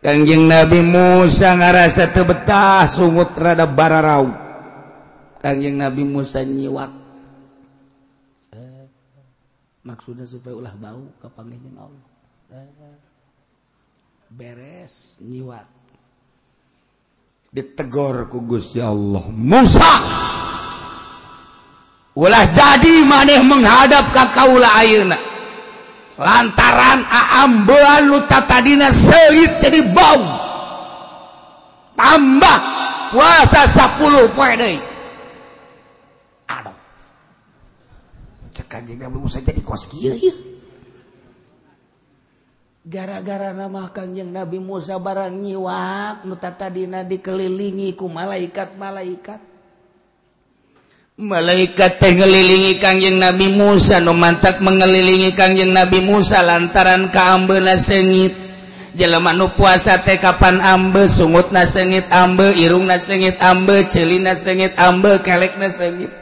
Kangjeng Nabi Musa ngarasa teu betah sungut rada bararau. Kangjeng Nabi Musa nyiwak. Maksudnya supaya ulah bau kapanggih jeung Allah. Beres nyiwak. Ditegor ku Gusti Allah, Musa, ulah jadi maneh menghadap ka kaula ayeuna. Lantaran aambean nu tatadina seungit jadi bau. Tambah puasa 10 poe deui. Aduh. Cek Kanjeng Nabi Musa jadi kos kieu ieu. Gara-gara nama Kanjeng Nabi Musa barang nyiwak nu tatadina dikelilingi ku malaikat-malaikat. Malaikat teh ngelilingi Kangjeng Nabi Musa nu mantak mengelilingi Kangjeng Nabi Musa lantaran kaambeuna seungit. Jelema nu puasa teh kapan ambe, sungutna seungit ambe, irungna seungit ambe, ceulina seungit ambe, kelekna seungit.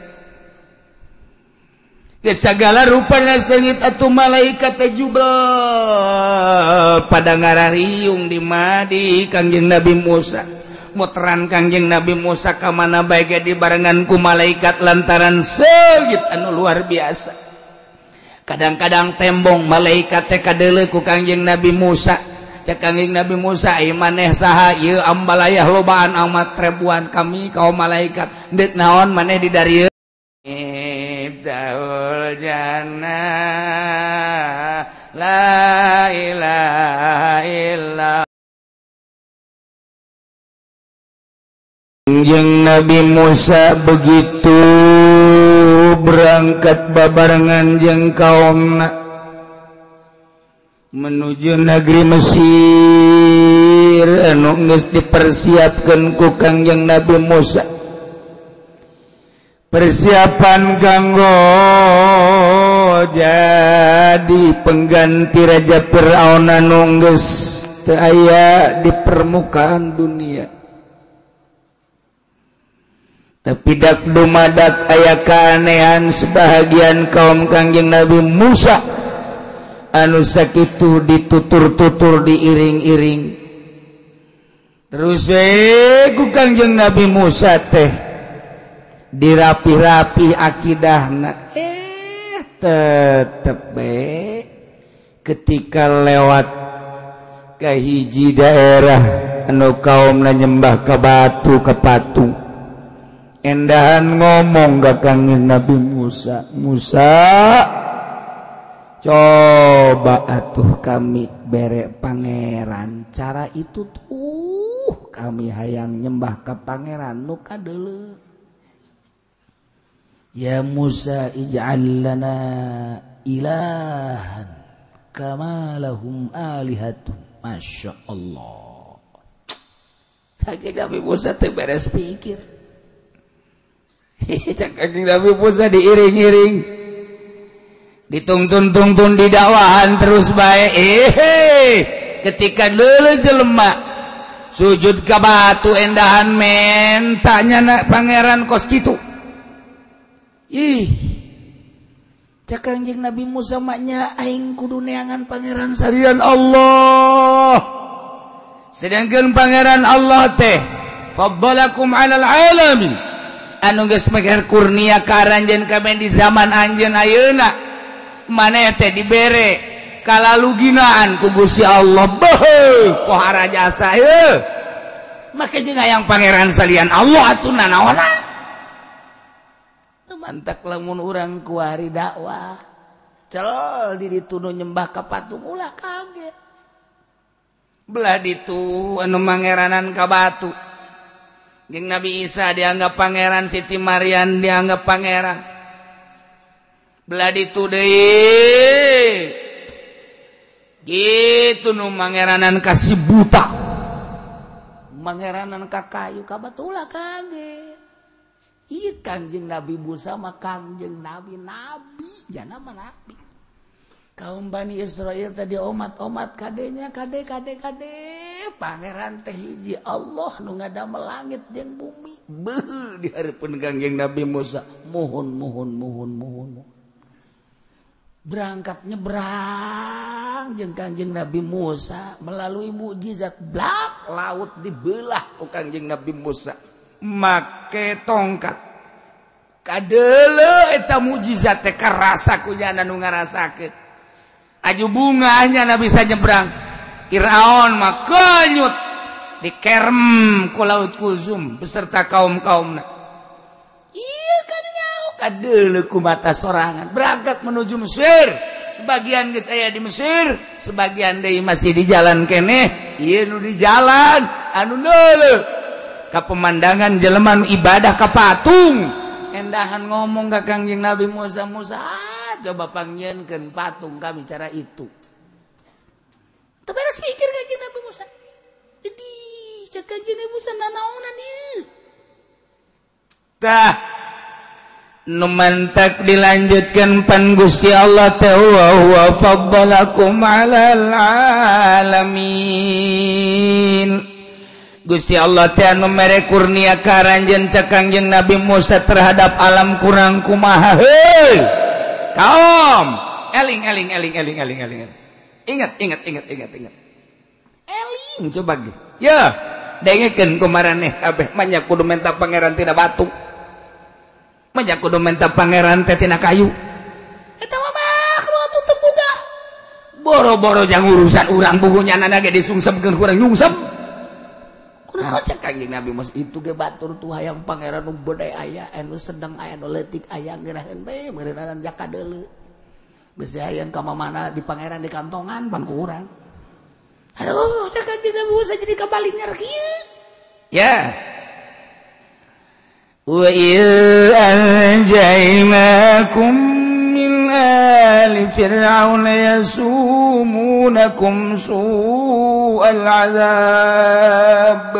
Geus sagala rupana seungit atuh malaikat teh jubel pada ngarariung di madi Kangjeng Nabi Musa. Muteran Kangjeng Nabi Musa ka mana bae ge dibarengan ku malaikat lantaran seungit anu luar biasa. Kadang-kadang tembong malaikat teh kadeuleu ku Kangjeng Nabi Musa. Cek Kangjeng Nabi Musa, "Ieu maneh saha? Ieu ambalayah lobaan amat ribuan kami kaum malaikat. Deuk naon maneh di darieu?" Miftahul jannah la ilaha illa. Kangjeng Nabi Musa begitu berangkat babarengan jeung kaumna menuju negeri Mesir anu geus dipersiapkeun ku Kangjeng Nabi Musa. Persiapan kanggo jadi pengganti Raja Fir'aun anu geus teu aya di permukaan dunia. Tapi dak dumadak aya keanehan sebahagian kaum Kangjeng Nabi Musa anu sakitu ditutur-tutur diiring-iring. Terus ku Kangjeng Nabi Musa teh dirapi-rapi akidahna, tetep be ketika lewat ke hiji daerah anu kaumna nyembah ka batu ka patung. Endahan ngomong ke Kangjeng Nabi Musa, "Musa, coba atuh kami bere pangeran cara itu tuh kami hayang nyembah ke pangeran nu kadeuleu. Ya Musa, ij'al lana ilahan kama lahum alihatun." Masya Allah. Kangjeng Nabi Musa teh beres pikir. Cak Kangjeng Nabi Musa diiring-iring, ditungtun-tungtun di dakwahan terus bae. Ketika leuleut jelema sujud ka batu endahan mentanya na pangeran kos kitu. Ih, cak Kangjeng Nabi Musa maknya aing kudu neangan pangeran sarian Allah. Sedangkan pangeran Allah teh faddalakum 'alal alamin. Anu geus meger kurnia ka aranjeun kabeh di zaman anjeun ayeuna. Maneh teh dibere kalaluginaan ku Gusti Allah. Beuh, pohara jasa heuh. Make jeung hayang pangeran salian Allah atuh nanaonan. Mantak lamun urang kuari dakwah cel di ditu nu nyembah ka patung ulah kaget. Belah ditu anu mangeranan ka batu. Jeung Nabi Isa dianggap pangeran, Siti Maryam dianggap pangeran. Belah ditu deui. Gitu nu mangeranan ka si buta. Mangeranan ka kayu ka batu ulah kaget. Ieu Kangjeng Nabi Musa mah Kangjeng Nabi nabi, jana mah nabi. Kaum Bani Israel tadi omat-omat kadenya kade kade kade pangeran teh hiji Allah nu ngadamel langit jeung bumi. Beuh di hareupeun Kangjeng Nabi Musa mohon mohon mohon mohon. Berangkat nyebrang Nyebrang jeung Kangjeng Nabi Musa melalui mukjizat blak laut dibelah ku Kangjeng Nabi Musa make tongkat. Kadeuleu eta mukjizat teh karasa ku nyana nu ngarasakeun. Aju bungahnya na bisa nyebrang. Firaun mah kenyut dikerem ku laut Kulzum beserta kaum-kaumna. Iya kan nyaho kadeuleu ku mata sorangan berangkat menuju Mesir. Sebagian geus aya di Mesir, sebagian deui masih di jalan keneh. Ieu nu di jalan anu neuleuh ka pemandangan jelema nu ibadah ka patung. Endahan ngomong ka Kangjeng Nabi Musa, Musa coba pangnyieunkeun patung kami cara itu. Teu beres mikir Kangjeng Nabi Musa. Jadi cek Kangjeng Nabi Musa nanaonan ieu. Tah nu mantak dilanjutkan pan Gusti Allah teh wa huwa faddalakum 'alal alamin. Gusti Allah teh anu mere kurnia ka aranjeun cek Kangjeng Nabi Musa terhadap alam kurang kumaha heuy. Kaum eling eling eling eling eling eling. Ingat ingat ingat ingat ingat. Eling coba ge. Ya, dengekeun kumaraneh kabeh manya kudu menta pangeran tina batu. Manya kudu menta pangeran teh tina kayu. Eta mah makhluk atuh teu boga. Boro-boro jang urusan urang bugunyanana ge disungsepkeun kurang nyungsep. Kunaon cek Kangjeng Nabi Musa itu ge batur tuh hayang pangeran nu gede aya, anu sedeng aya, nu leutik aya ngeunaheun bae meureunana jakadeuleu. Bisi hayang ka mamana di pangeran di kantongan pan ku urang. Aduh, cek Kangjeng Nabi Musa jadi kabalinger kieu. Ya. Wa iz anjaynakum min ali fir'auna yasumunakum su'al azab.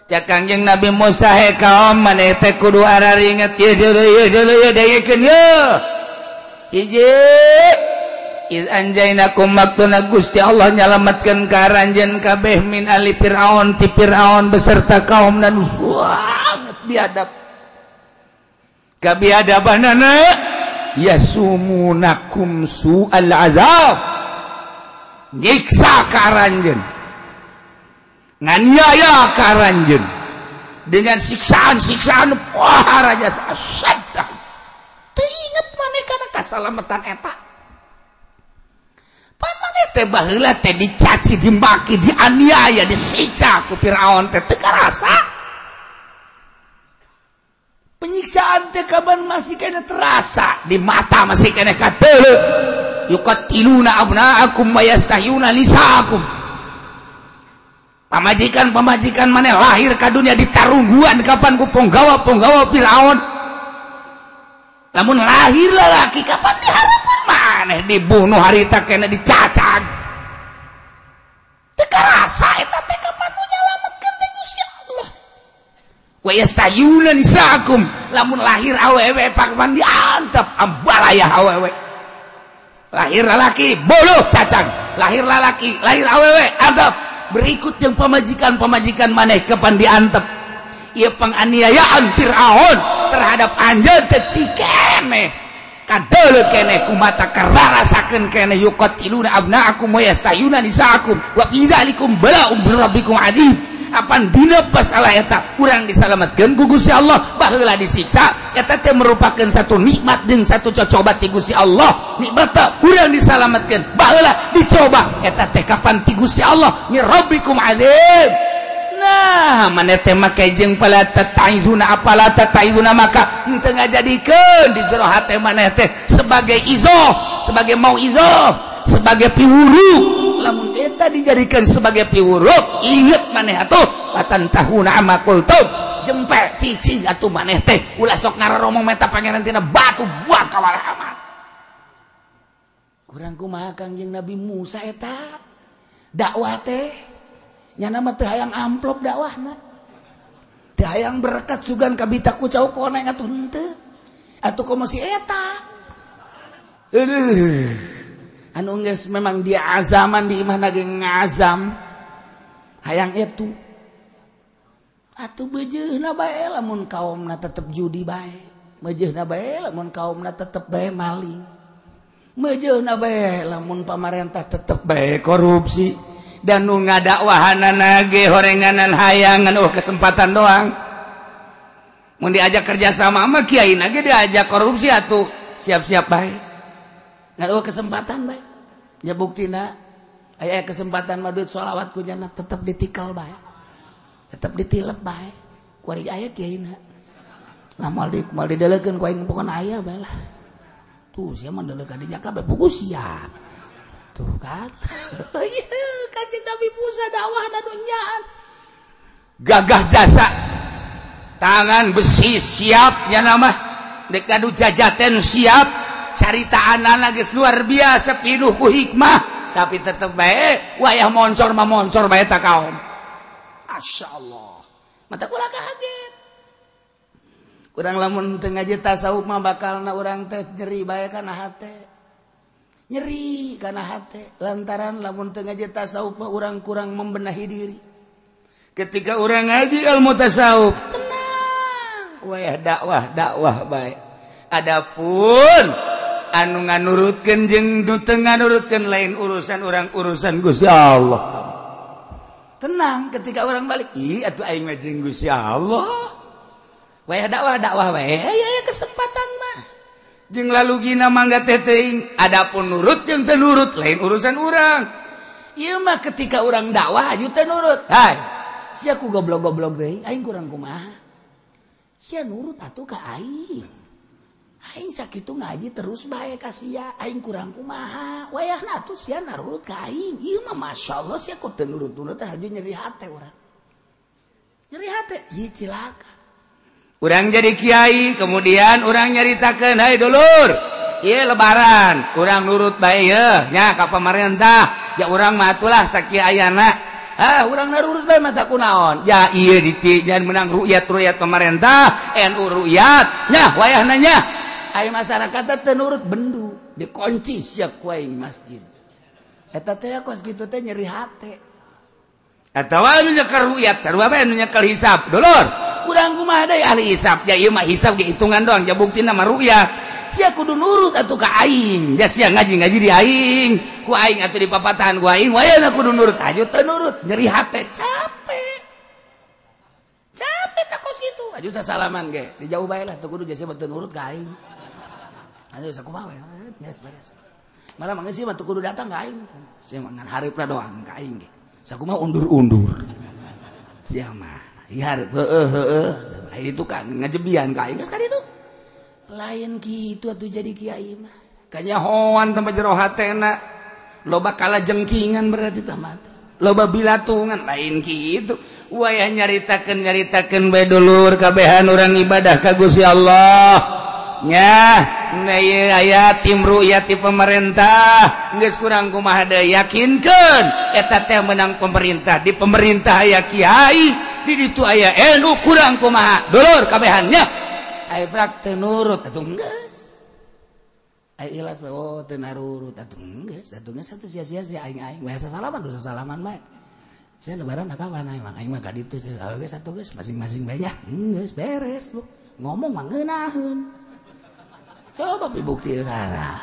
Cek Kangjeng Nabi Musa he kaum maneh teh kudu araringet ieu deuleu ieu deuleu ieu dengekeun ieu. Hiji iz anjaynakum maktuna Gusti Allah nyalametkeun ka aranjeun kabeh min ali Fir'aun ti Fir'aun beserta kaumna nu sangat biadab. Kabiadabanana yasumunakum su'al azab. Nyiksa ka aranjeun, nganiaya ka aranjeun dengan siksaan-siksaan wah raja asyaddah. Teu inget maneh kana kasalamatan eta. Pan maneh teh baheula teh dicaci, dimaki, dianiaya, disiksa ku Firaun teh teu karasa. Penyiksaan teh kapan masih kena terasa di mata masih kena kadeuleu. Yuqatiluna abna'akum wa yastahyuna nisa'akum. Pamajikan-pamajikan maneh lahir ka dunia ditarungguan kapan ku ponggawa-ponggawa Firaun. Lamun lahir lalaki kapan diharapkan maneh dibunuh harita kena dicacag. Teu karasa eta teh kapan nu nyalametkeun teh Gusti Allah. Wa yastayuna nisaakum, lamun lahir awewe kapan diantep ambalayah awewe. Lahir lalaki boluh cacag, lahir lalaki lahir awewe antep. Berikut yang pamajikan-pamajikan maneh kapan diantep. Ieu penganiayaan Firaun terhadap anjeun teh cikeneh kadeuleu keneh kumata kararasakeun keneh yuqatiluna abna'akum wa yastayuna nisa'akum wa fi dzalikum bala'un min rabbikum adzim. Apan dina pasalah eta urang disalametkeun ku Gusti Allah, baheula disiksa eta teh merupakan satu nikmat jeung satu cocoba ti Gusti Allah. Nikmat urang disalametkeun baheula dicoba eta teh kapan ti Gusti Allah min rabbikum adzim. Nah, maneh teh make jeung pala tataizuna apala tataizuna maka henteu ngajadikeun di jero hate maneh teh sebagai izoh, sebagai mau izoh, sebagai piwuru. Lamun eta dijadikan sebagai piwuru, inget maneh atuh patan tahuna ama kultum. Jempe cicing atuh maneh teh ulah sok ngaroromong meta pangeran tina batu buang ka amat. Kurang kumaha Kangjeng Nabi Musa eta dakwah teh nyana mah teu hayang amplop dakwahna. Teu hayang berkat sugan kabita ku cau koneng atuh henteu. Atuh komo si eta. Aduh. Anu geus memang dia azaman di imahna ge ngazam. Hayang itu. Atuh beujeuna bae lamun kaumna tetep judi bae. Beujeuna bae lamun kaumna tetep bae maling. Mejeuna bae lamun pamarentah tetep bae korupsi dan nu ngadakwahanana ge horenganan hayangan oh kesempatan doang. Mun diajak kerja sama mah kiai na ge diajak korupsi atuh siap-siap bae. Ngan kesempatan bae. Nya buktina aya kesempatan mah duit sholawat ku jana tetep ditikal bae. Tetep ditilep bae. Kuari aya kiai na. Lah moal di moal didelekeun ku aing pokona aya bae lah. Tuh sia mah deuleu ka dinya kabeh pugu sia. Tuh kan. Kanjeng Nabi Musa dakwah nu nyaan. Gagah jasa. Tangan besi siap nya mah. Dek ngadu jajaten siap. Caritaanana geus luar biasa pinuh ku hikmah, tapi tetep bae wayah moncor mah moncor bae ta kaum. Masyaallah. Mata kula kaget. Kurang lamun teu ngaji tasawuf mah bakalna urang teh nyeri bae kana hate. Nyeri kana hate lantaran lamun teu ngaji tasawuf mah urang kurang membenahi diri. Ketika urang ngaji ilmu tasawuf tenang, wayah dakwah dakwah bae. Adapun anu nganurutkeun jeung nu teu nganurutkeun lain urusan urang, urusan Gusti Allah. Tenang ketika orang balik, ih atuh aing mah jeung Gusti Allah. Wayah dakwah dakwah wae aya kesempatan mah. Jeung lalugina mangga teh teuing, adapun nurut jeung teu nurut lain urusan urang. Ieu mah ketika urang dakwah aju teu nurut. Hai, sia ku goblok-goblok deui, aing kurang kumaha. Sia nurut atuh ka aing. Aing sakitu ngaji terus bae ka sia, aing kurang kumaha. Wayahna atuh sia nurut ka aing. Ieu mah masyaallah sia ku teu nurut-nurut teh aju nyeri hate urang. Nyeri hate, ieu cilaka. Urang jadi kiai, kemudian urang nyaritakeun, "Hai dulur, ieu lebaran, urang nurut bae yeuh nya ka pamarentah. Ya urang mah atulah sakieu ayana. Ah, urang nurut bae mata kunaon. Ya ieu ditijan menang rukyat-rukyat pemerintah, NU rukyat. Nya wayahna nya. Aya masyarakat teh nurut bendu, dikunci sia ku aing masjid. Eta teh kos kitu teh nyeri hate. Atawa anu nyekel rukyat, sarua bae anu nyekel hisab, dulur. Kurang kumaha deui ahli hisab, ya ieu mah hisab ge hitungan doang, ja buktina mah rukyat. Sia kudu nurut atuh ka aing. Ja sia ngaji-ngaji di aing, ku aing atuh dipapatahan ku aing, wayahna kudu nurut aju teu nurut, nyeri hate, capek. Capek tak kos kitu. Aju sasalaman ge, di jauh bae lah teu kudu ja sia teu nurut ka aing. Aju sakumaha we, geus beres. Malah mah geus mah teu kudu datang ka aing. Sia mah ngan hareupna doang ka aing ge. Sakumaha undur-undur. Sia mah iya heeh heeh itu kan ngajebian ka aing geus ka ditu. Lain kitu atuh jadi kiai mah. Kanyahoan tempat jero hatena loba kala jengkingan berarti tamat. Loba bilatungan lain kitu. Wayah nyaritakeun bae dulur kabehan urang ibadah ka Gusti Allah. Nya ieu aya tim ru'yat ti pemerintah geus kurang kumaha deui yakinkeun eta teh menang pemerintah, di pemerintah aya kiai, di ditu aya NU kurang kumaha dulur kabehannya. Ai prak teu nurut atuh geus. Ai ilas we oh teu narurut atuh geus, atuh geus satu sia-sia sia aing-aing we sasalaman dosa salaman bae. Saya lebaran kapan aing mah aing mah ka ditu geus atuh geus masing-masing bae nya. Geus beres lu. Ngomong mah ngeunaheun. Coba bukti rara.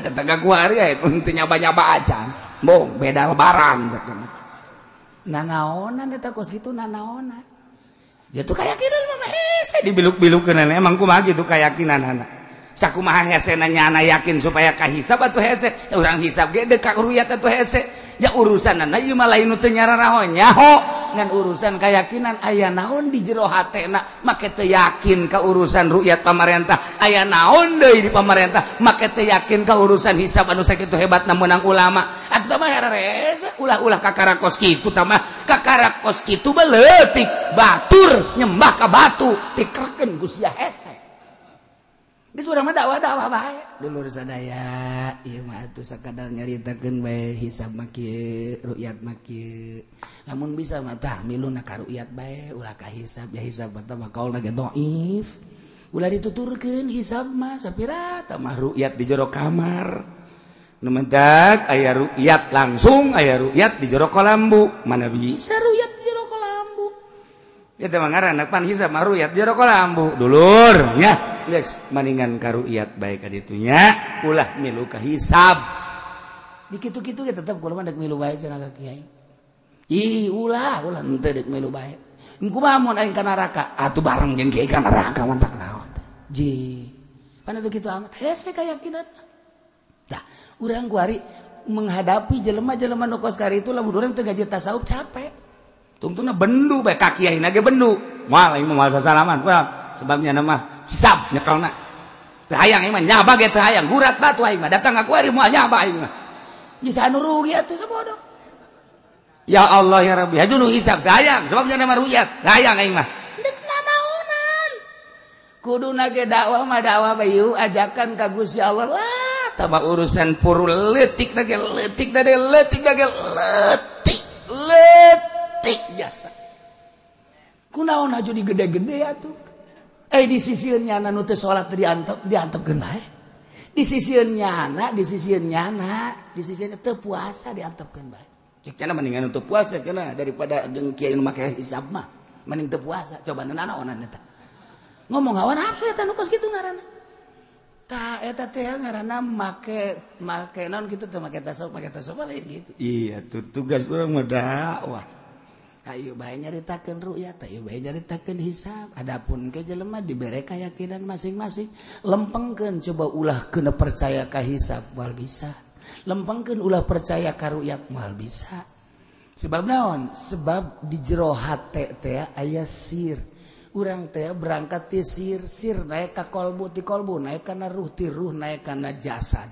Tetangga kuari aya pun teu nyaba-nyaba acan. Bong beda lebaran sakeun. Nanaonan eta kos kitu nanaonan. Ya tuh keyakinan mah hese dibiluk-bilukeun emang kumaha gitu keyakinan anak. Sakumaha hese nyana yakin supaya kahisab atuh hese. Urang hisab ge deuk ka ruyat atuh hese. Ya urusanana ieu mah lain nu teu nyararaho nyaho ngan urusan keyakinan aya naon di jero hatena make teu yakin ka urusan rukyat pamarentah, aya naon deui di pamarentah make teu yakin ka urusan hisab anu sakitu hebatna meunang ulama. Atuh mah herese ulah-ulah kakara kos kitu tah mah kakara kos kitu beleutik batur nyembah ka batu tikerkeun ku sia hese. Geus urang mah dakwah-dakwah bae. Dulur sadaya, ieu mah atuh sakadar nyaritakeun bae hisab mah kieu, rukyat mah kieu. Lamun bisa mah tah miluna ka rukyat bae, ulah ka hisab, ya hisab mah tah kaulna ge dhaif. Ulah dituturkeun hisab mah sapira tah mah rukyat di jero kamar. Nu mentak aya rukyat langsung, aya rukyat di jero kolambu. Mana bisa rukyat di jero kolambu? Ya teh mah ngaranna pan hisab mah rukyat di jero kolambu. Dulur nya. Geus maningan karuiat bae ka ditunya ulah milu ka hisab. Di kitu-kitu ge tetep kula mah dek milu bae cenah ka kiai. Ih ulah ulah henteu dek milu bae. Kumaha mun aing ka neraka? Atuh bareng jeung kiai ka neraka mah tak naon. Ji. Pan atuh kitu amat hese kayakinan. Tah, urang kuari menghadapi jelema-jelema nu kos kari itu lamun urang teu ngaji tasawuf capek. Tungtuna bendu bae ka kiai na ge bendu. Moal aing mah moal sasalaman. Wah, sebabnya nama hisab nyekelna. Teu hayang aing mah nyaba ge teu hayang, gurat batu aing mah datang ka kuari moal nyaba aing mah. Bisa anu rugi atuh sabodoh. Ya Allah ya Rabbi, haju nu hisab hayang sebabnya nama ru'yat, hayang aing mah. Deuk nanaonan. Kuduna ge dakwah mah dakwah bae ajakan ka Gusti Allah lah. Tama urusan puru leutik na ge leutik na ge leutik na ge leutik leutik jasa. Kunaon haju digede-gede atuh. Di sisieun nyana nu teu salat diantep diantepkeun bae. Di sisieun nyana, di sisieun nyana, di sisieun teu puasa diantepkeun bae. Cek cenah mendingan untuk puasa cenah daripada jeung kiai nu make hisab mah. Mending teu puasa, coba nanaonan eta. Ngomong hawa nafsu eta nu kos kitu ngaranna. Tah eta teh ngaranna make make naon kitu teh make tasawuf lain gitu. Iya, tuh tugas urang mah dakwah. Ayo bae nyaritakeun ru'yat, ayo bae nyaritakeun hisab. Adapun ke jelema dibere keyakinan masing-masing. Lempengkeun coba ulah kena percaya ka hisab moal bisa. Lempengkeun ulah percaya ka ru'yat moal bisa. Sebab naon? Sebab di jero hate teh aya sir. Urang teh berangkat ti sir, sir naik ka kolbu, ti kolbu naik kana ruh, ti ruh naik kana jasad.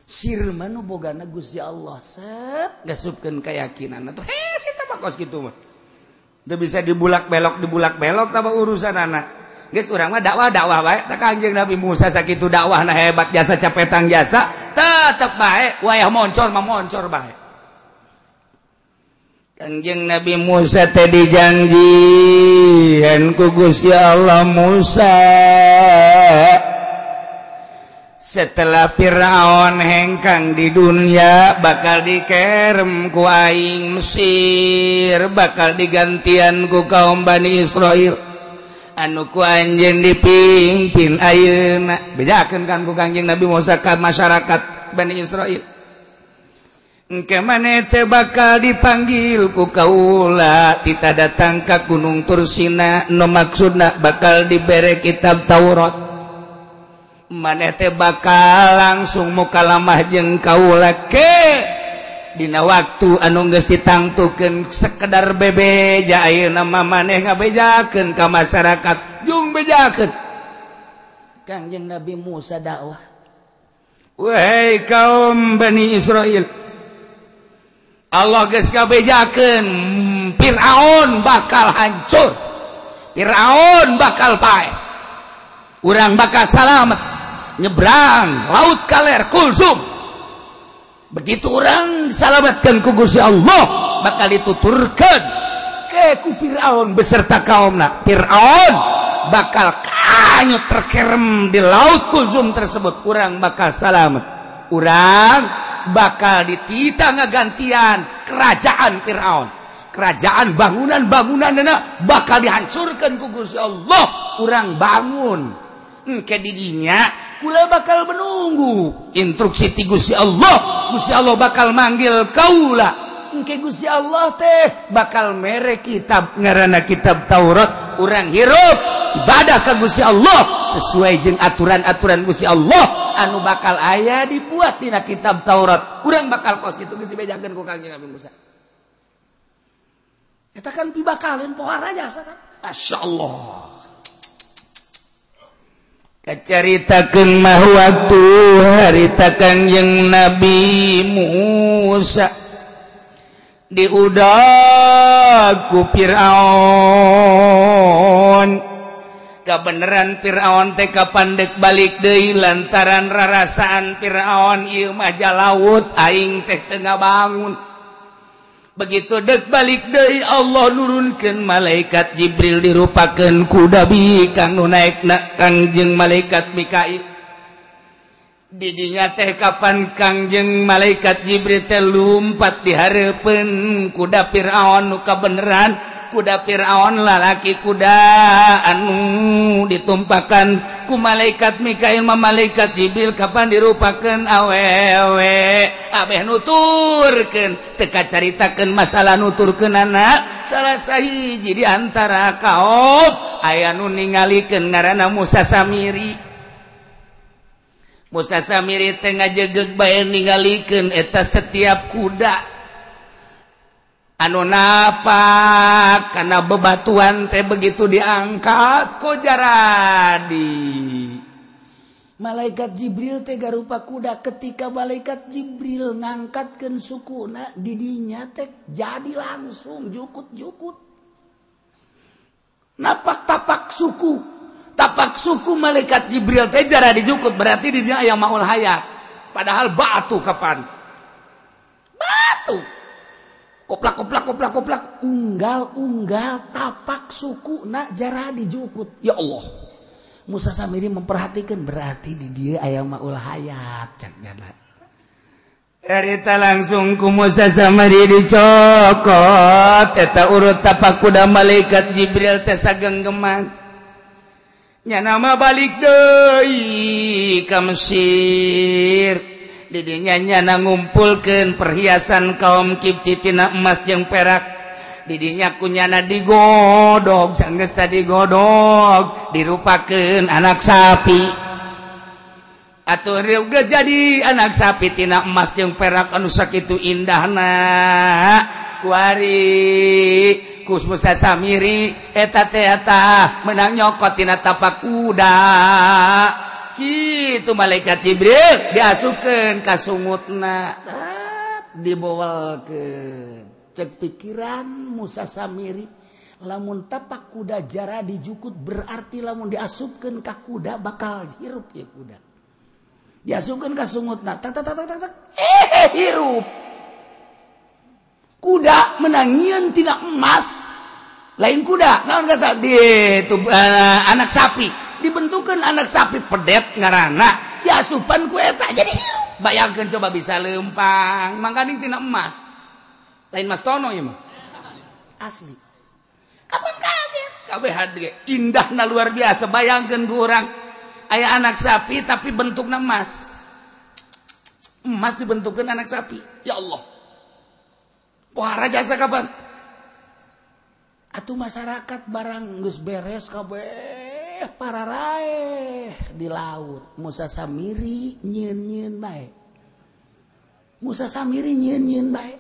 Sir mah nu bogana Gusti Allah set gasupkeun keyakinan atuh hese tah mah kos kitu mah. Teu bisa dibulak belok tah urusan anak. Geus urang mah dakwah bae tah Kangjeng Nabi Musa sakitu dakwahna hebat jasa capetang jasa tetep bae wayah moncor mah moncor bae. Kangjeng Nabi Musa teh dijanjian ku Gusti Allah Musa setelah Fir'aun hengkang di dunia bakal dikerem ku aing Mesir bakal digantian ku kaum Bani Israil anu ku anjeun dipimpin ayeuna bejakeun kan ku Kangjeng Nabi Musa ka masyarakat Bani Israil engke maneh teh bakal dipanggil ku kaula tita datang ka Gunung Tursina nu maksudna bakal dibere kitab Taurat maneh teh bakal langsung mukalamah jeung kaula ke dina waktu anu geus ditangtukeun sekedar bebeja ayeuna mah maneh ngabejakeun ka masyarakat jung bejakeun Kangjeng Nabi Musa dakwah wahai kaum Bani Israil Allah geus ngabejakeun Fir'aun bakal hancur Fir'aun bakal paeh urang bakal salamet nyebrang laut kaler Kulsum begitu orang diselamatkan ku Gusti Allah bakal dituturkeun ke ku Fir'aun beserta kaumna Fir'aun bakal kanyut terkerem di laut Kulsum tersebut urang bakal selamat urang bakal ditita ngagantian kerajaan Fir'aun kerajaan bangunan-bangunanna bakal dihancurkan ku Gusti Allah urang bangun engke didinya kula bakal menunggu instruksi ti Gusti Allah Gusti Allah bakal manggil kaula engke Gusti Allah teh bakal mere kitab ngaranna kitab Taurat urang hirup ibadah ka Gusti Allah sesuai jeung aturan-aturan Gusti Allah anu bakal aya dibuat dina kitab Taurat urang bakal kos kitu geus dibejakeun ku Kangjeng Nabi Musa eta kan pibakaleun pohara jasa kan masyaallah kacaritakeun mah waktu harita Kangjeng Nabi Musa diudag ku Fir'aun kabeneran Fir'aun teh kapandek balik deui lantaran rarasaan Fir'aun ieu mah jalaut aing teh teu ngabangun begitu dek balik deui Allah nurunkeun malaikat Jibril dirupakeun ku Nabi kang nu naekna Kangjeng malaikat Mikail didinya teh kapan Kangjeng malaikat Jibril teh lumpat di hareupeun kuda Fir'aun nu kabeneran Kuda Fir'aun lalaki kuda anu ditumpakan ku malaikat Mikail ma malaikat Jibril kapan dirupakeun awewe abeh nuturkeun teu kacaritakeun masalah nuturkeunana salah sahiji di antara kaum aya nu ningalikeun ngaranna Musa Samiri. Musa Samiri teh ngajegeg bae ningalikeun eta setiap kuda anu napak karena bebatuan teh begitu diangkat kok jaradi. Malaikat Jibril teh garupa kuda, ketika malaikat Jibril ngangkatkeun sukuna didinya teh jadi langsung jukut-jukut. Napak tapak suku, tapak suku malaikat Jibril teh jara dijukut, berarti didinya aya maul hayat. Padahal batu kapan? Batu. Koplak koplak koplak koplak unggal unggal tapak suku nak jara dijukut. Ya Allah, Musa Samiri memperhatikan berarti di dia ayam maul hayat cak nyana. Erita langsung ku Musa Samiri dicokot eta urut tapak kuda malaikat Jibril teh sagenggeman. Nyana mah balik deui ka Mesir. Didinya nyana ngumpulkeun perhiasan kaum Kipti tina emas jeung perak. Didinya ku nyana digodog, sanggeus tadi digodog, dirupakeun anak sapi. Atuh geus jadi anak sapi tina emas jeung perak anu sakitu indahna. Kuari ku Musa Samiri eta teh eta meunang nyokot tina tapak kuda. Kitu malaikat Jibril diasupkeun ka sungutna, dibowelkeun. Cek pikiran Musa Samiri, lamun tapak kuda jara dijukut berarti lamun diasupkeun ka kuda bakal hirup ya kuda. Diasupkeun ka sungutna, tak tak tak tak tak, hirup. Kuda menangieun tina emas, lain kuda, naon kata di itu anak sapi. Dibentukan anak sapi pedet ngarana diasupan ku eta jadi hirup. Bayangkeun coba bisa lempang mangkaning tina emas, lain Mas Tono ieu mah asli. Kapan kaget kabeh ge indahna luar biasa. Bayangkeun ku urang aya anak sapi tapi bentukna emas, emas dibentukeun anak sapi. Ya Allah, pohara jasa kapan atuh masyarakat barang geus beres kabeh para raeh di laut. Musa Samiri nyieun-nyieun bae. Musa Samiri nyieun-nyieun bae.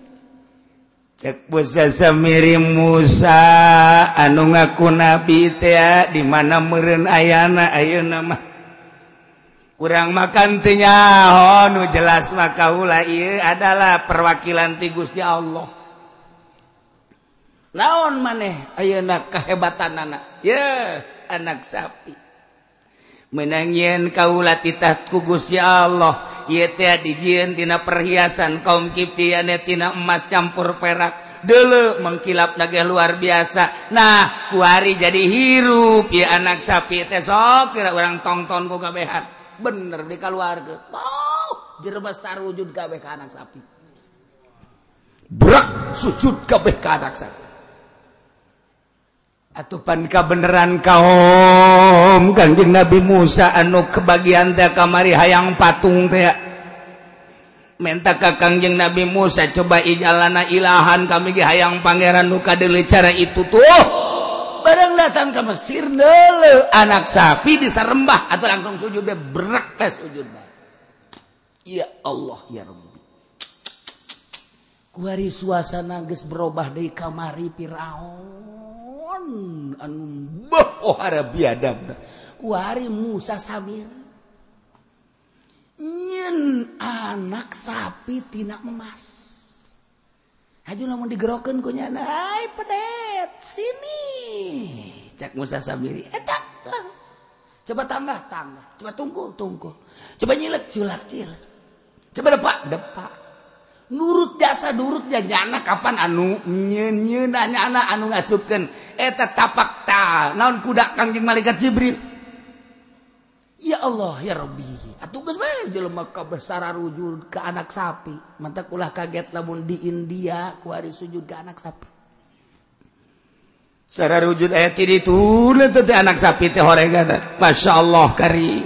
Cek Musa Samiri, Musa anu ngaku nabi teh di mana meureun ayana ayeuna mah. Urang makan teu nyaho nu jelas mah kaula ieu adalah perwakilan ti Gusti Allah. Naon maneh ayeuna kehebatanana? Yeuh, anak sapi menang yen kaula titah ku Gusti Allah ieu teh dijieun tina perhiasan kaum Kipti ane tina emas campur perak deuleu mengkilap lagi luar biasa. Nah kuari jadi hirup ieu anak sapi teh sok kira urang tongton ku kabehan bener dikaluarkeun. Oh, jelema sarujud kabeh ka anak sapi, brak sujud kabeh ka anak sapi. Atupan kabeneran kaum Kangjeng Nabi Musa anu kebagian teh kamari hayang patung teh menta ka Kangjeng Nabi Musa coba ijalana ilahan kami ge hayang pangeran nu kadeuleu cara itu tuh. Barang datang ke Mesir deuleu anak sapi disarembah atau langsung sujud deh berak teh sujud. Ya Allah ya Rabbi. Kuari suasana geus berubah deui kamari Firaun anu bohara biadab. Kuari Musa Samir nyieun anak sapi tina emas. Haju lamun digerokeun ku nyana, "Hai pedet, sini." Cak Musa Samiri, eta lah. Coba tambah, tambah. Coba tungkul, tungkul. Coba nyilek, culak, cilek. Coba depak, depak. Nurut jasa nurut ya nyana kapan anu nyieun nyana anu ngasupkeun eta tapak ta naon kuda Kangjeng malaikat Jibril. Ya Allah ya Rabbi, atuh geus bae jelema kabeh sararujud ka anak sapi. Mantak ulah kaget lamun di India kuari sujud ka anak sapi. Secara wujud ayat ini turun teh anak sapi teh horegana. Masya Allah karim.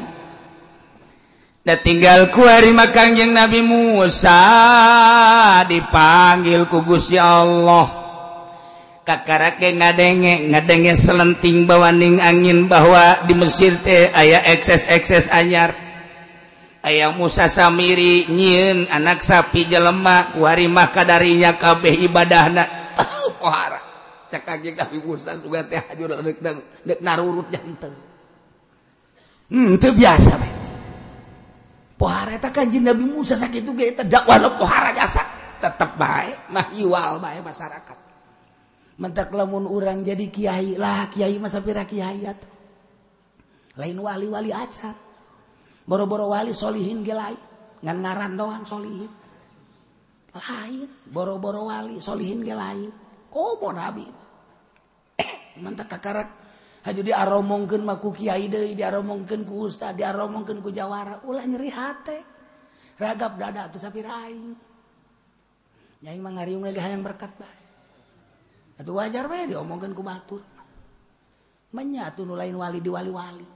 Da tinggal ku hari mah Kangjeng Nabi Musa dipanggil ku Gusti Allah. Kakarake ngadenge ngadenge selenting bawaning angin bahwa di Mesir teh aya ekses-ekses anyar. Aya Musa Samiri nyieun anak sapi jelema ku hari mah kadarinya kabeh ibadahna. Pohara. Cek Kangjeng Nabi Musa sugan teh hajur deuk deuk narurut jantung. Teu biasa bae. Pohara eta Kangjeng Nabi Musa sakitu ge eta dakwahna pohara jasa. Tetep bae mah iwal bae masyarakat. Mentak lamun urang jadi kiai lah, kiai mah sapira kiai atuh. Lain wali-wali acan. Boro-boro wali solihin ge lain, ngan ngaran doang solihin. Lain, boro-boro wali solihin ge lain. Komo nabi. Mentak kakarak haju diaromongkeun mah ku kiai deui, diaromongkeun ku ustad, diaromongkeun ku jawara, ulah nyeri hate. Ragap dada atuh sapira aing. Aing mah ngariung lagi hayang berkat bae. Atuh wajar bae diomongkeun ku batur. Menya atuh nu lain wali di wali-wali.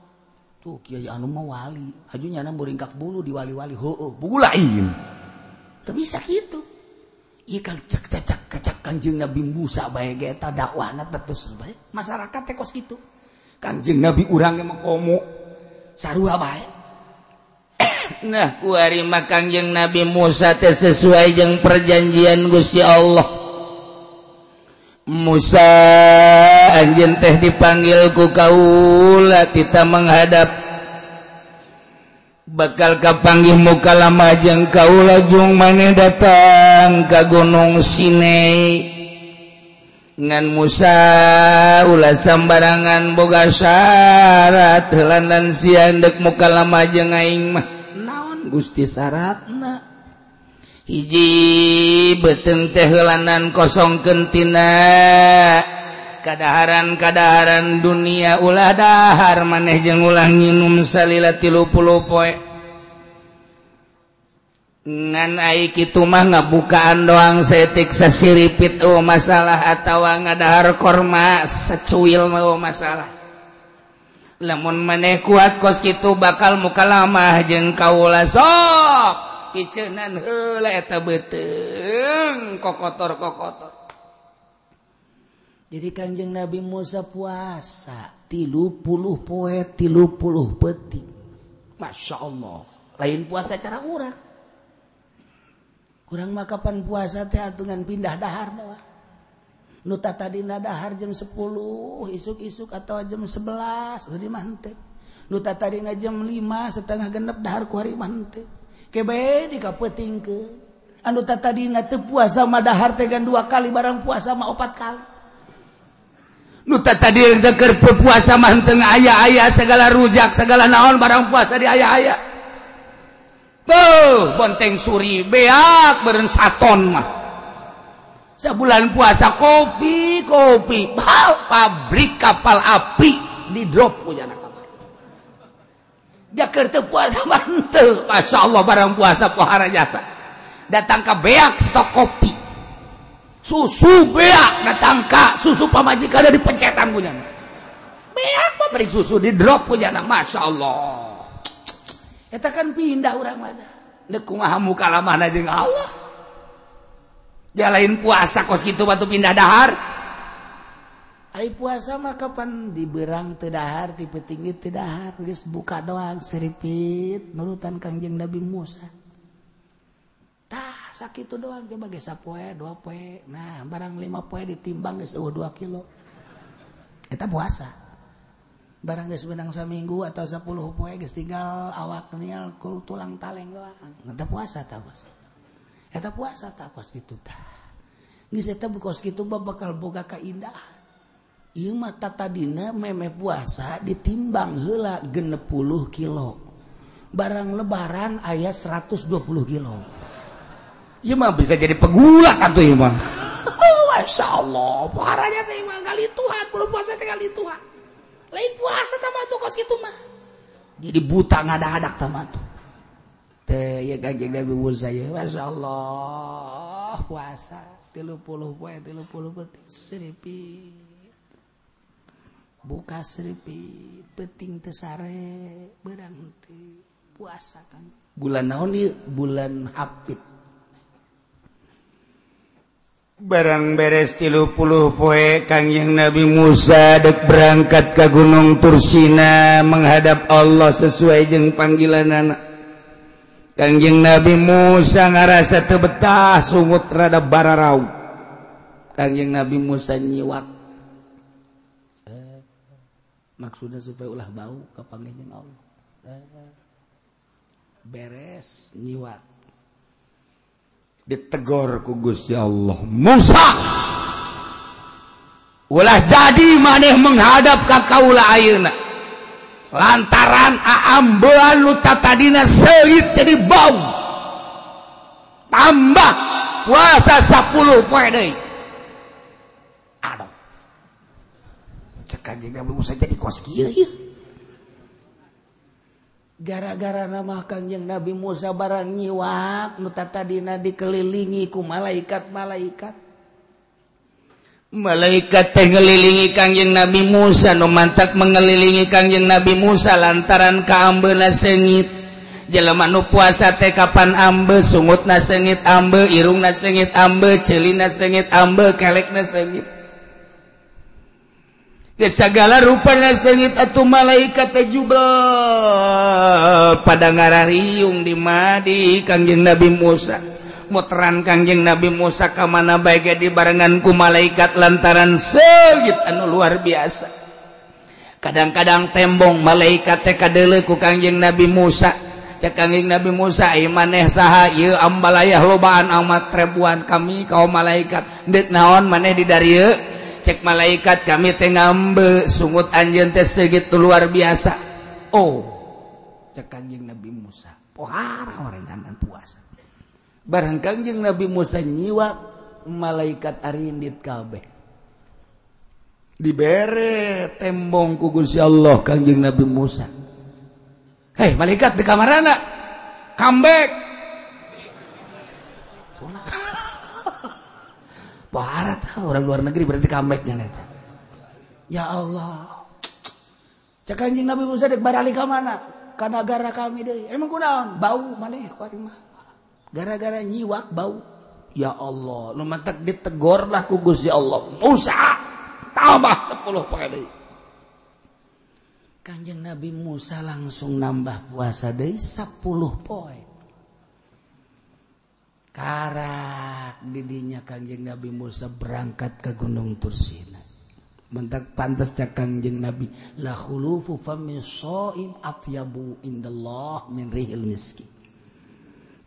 Tuh kiai anu mah wali, haju nyana muringkak bulu di wali-wali. Heueuh, buku lain. Teu bisa kitu. Ieu kang cek cacak kacak Kangjeng Nabi Musa bae ge eta dakwahna terus bae. Masyarakat teh kos kitu. Kangjeng Nabi urang ge mah komo sarua bae. Nah, kuari mah Kangjeng Nabi Musa teh sesuai jeung perjanjian Gusti Allah. Musa anjeun teh dipanggil ku kaula tita menghadap bakal kapanggih muka lama jeung kaula jung maneh datang ka Gunung Sinai. Ngan Musa ulah sambarangan boga syarat heulan sia deuk muka lama jeung aing mah. Naon Gusti syaratna? Hiji beuteung teh heulanan kosongkeun tina kadaharan-kadaharan dunia, ulah dahar maneh jeung ulah nginum salila 30 poe. Ngan ai kitu mah ngabukaan doang saeutik sasiripit eueuh masalah atawa ngadahar korma sacuil mah eueuh masalah. Lamun maneh kuat kos kitu bakal mukalamah jeung kaula sok piceunan heula eta beuteung kokotor-kokotor. Jadi Kangjeng Nabi Musa puasa 30 poe 30 peuting. Masya Allah. Lain puasa cara urang. Urang mah kapan puasa teh atungan pindah dahar doang. Nu tadina dahar jam 10 isuk-isuk atau jam 11 eueuh mah henteu. Nu tadina jam 5 setengah genep dahar ku hari mah henteu. Kebe dikapeutingkeun. Anu tadina teu puasa mah dahar teh gan 2 kali, barang puasa mah 4 kali. Nu tadi keur puasa mah henteu aya-aya segala rujak segala naon barang puasa di aya-aya. Tuh bonteng suri beak beureun saton mah. Sabulan puasa kopi kopi, pabrik kapal api di drop ku jana kapal. Jaker teu puasa mah henteu. Masyaallah barang puasa pohara jasa. Datang ka beak stok kopi. Susu beak datang ka susu pamajikan ada di pencetan punya. Beak pabrik susu di drop punya. Masya Allah. Eta kan pindah urang mah. Deuk kumaha muka lamahna jeung Allah. Jalain puasa kos kitu batu pindah dahar. Ai puasa mah kapan diberang teu dahar, ti peuting teu dahar, geus buka doang seripit nurutan Kangjeng Nabi Musa. Tah sakitu doang coba ge sapoe, 2 poe. Nah, barang 5 poe ditimbang geus eueuh 2 kilo. Eta puasa. Barang geus menang saminggu atau 10 poe geus tinggal awak nial kul tulang taleng doang. Eta puasa tah bos. Eta puasa tah kos kitu tah. Geus eta kos kitu bakal boga kaindahan. Ieu mah tatadina meme puasa ditimbang heula 60 kilo. Barang lebaran aya 120 kilo. Ieu mah bisa jadi pegulak atuh ieu mah. Masya Allah, parahnya saya mah kali Tuhan, belum puasa teh kali Tuhan. Lain puasa tah tuh kos kitu mah. Jadi buta ngadadak tah mah tuh. Teh ya Kangjeng Nabi Musa ya, Masya Allah, puasa 30 poe 30 peuting seripit. Buka seripit peuting teu sare beurang teu puasa kan. Bulan naon ieu? Bulan Hafid. Barang beres 30 poe Kangjeng Nabi Musa dek berangkat ke Gunung Tursina menghadap Allah sesuai jeung panggilanana. Kangjeng Nabi Musa ngarasa teu betah sungut rada bararau. Kangjeng Nabi Musa nyiwak. Maksudnya supaya ulah bau ka panggih jeung Allah. Beres nyiwak. Ditegor ku Gusti Allah, Musa ulah jadi maneh menghadap ka kaula ayeuna lantaran aambean nu tatadina seungit jadi bau, tambah puasa 10 poe deui. Aduh, cek Kanjeng Nabi Musa jadi kos kieu ieu. Gara-gara nama Kangjeng Nabi Musa barang nyiwak nu tatadina dikelilingi ku malaikat-malaikat. Malaikat teh ngelilingi Kangjeng Nabi Musa, nu mantak mengelilingi Kangjeng Nabi Musa lantaran kaambeuna seungit. Jelema nu puasa teh kapan ambe, sungutna seungit ambe, irungna seungit ambe, ceulina seungit ambe, kelekna seungit. Segala rupana seungit atuh malaikat teh jubel pada ngarariung di madi Kangjeng Nabi Musa. Muteran Kangjeng Nabi Musa ka mana bae ge dibarengan ku malaikat lantaran seungit anu luar biasa. Kadang-kadang tembong malaikat teh kadeuleu ku Kangjeng Nabi Musa. Cek Kangjeng Nabi Musa, "Ieu maneh saha? Ieu ambalayah lobaan amat ribuan kami kaum malaikat. Deuk naon maneh di darieu?" Cek malaikat, kami teh ngambe sungut anjeun teh segitu luar biasa. Oh, cek Kangjeng Nabi Musa, pohara orenganan puasa. Barang Kangjeng Nabi Musa nyiwak, malaikat arindit kabeh. Dibere tembong ku Gusti Allah Kangjeng Nabi Musa. Hei malaikat di kamarana, comeback. Pohara tahu orang luar negeri berarti comebacknya neta. Ya Allah. Cek Kanjeng Nabi Musa dek barali ka mana? Ka nagara kami deui. Emang kunaon? Bau maneh ku aing mah. Gara-gara nyiwak bau. Ya Allah, nu mantak ditegor lah ku Gusti Allah. Musa tambah 10 poe deui. Kanjeng Nabi Musa langsung nambah puasa deui 10 poe. Karak didinya Kangjeng Nabi Musa berangkat ke Gunung Tursina. Mentak pantas cak Kangjeng Nabi, la khulufu fami shaim atyabu indallah min rihil miski.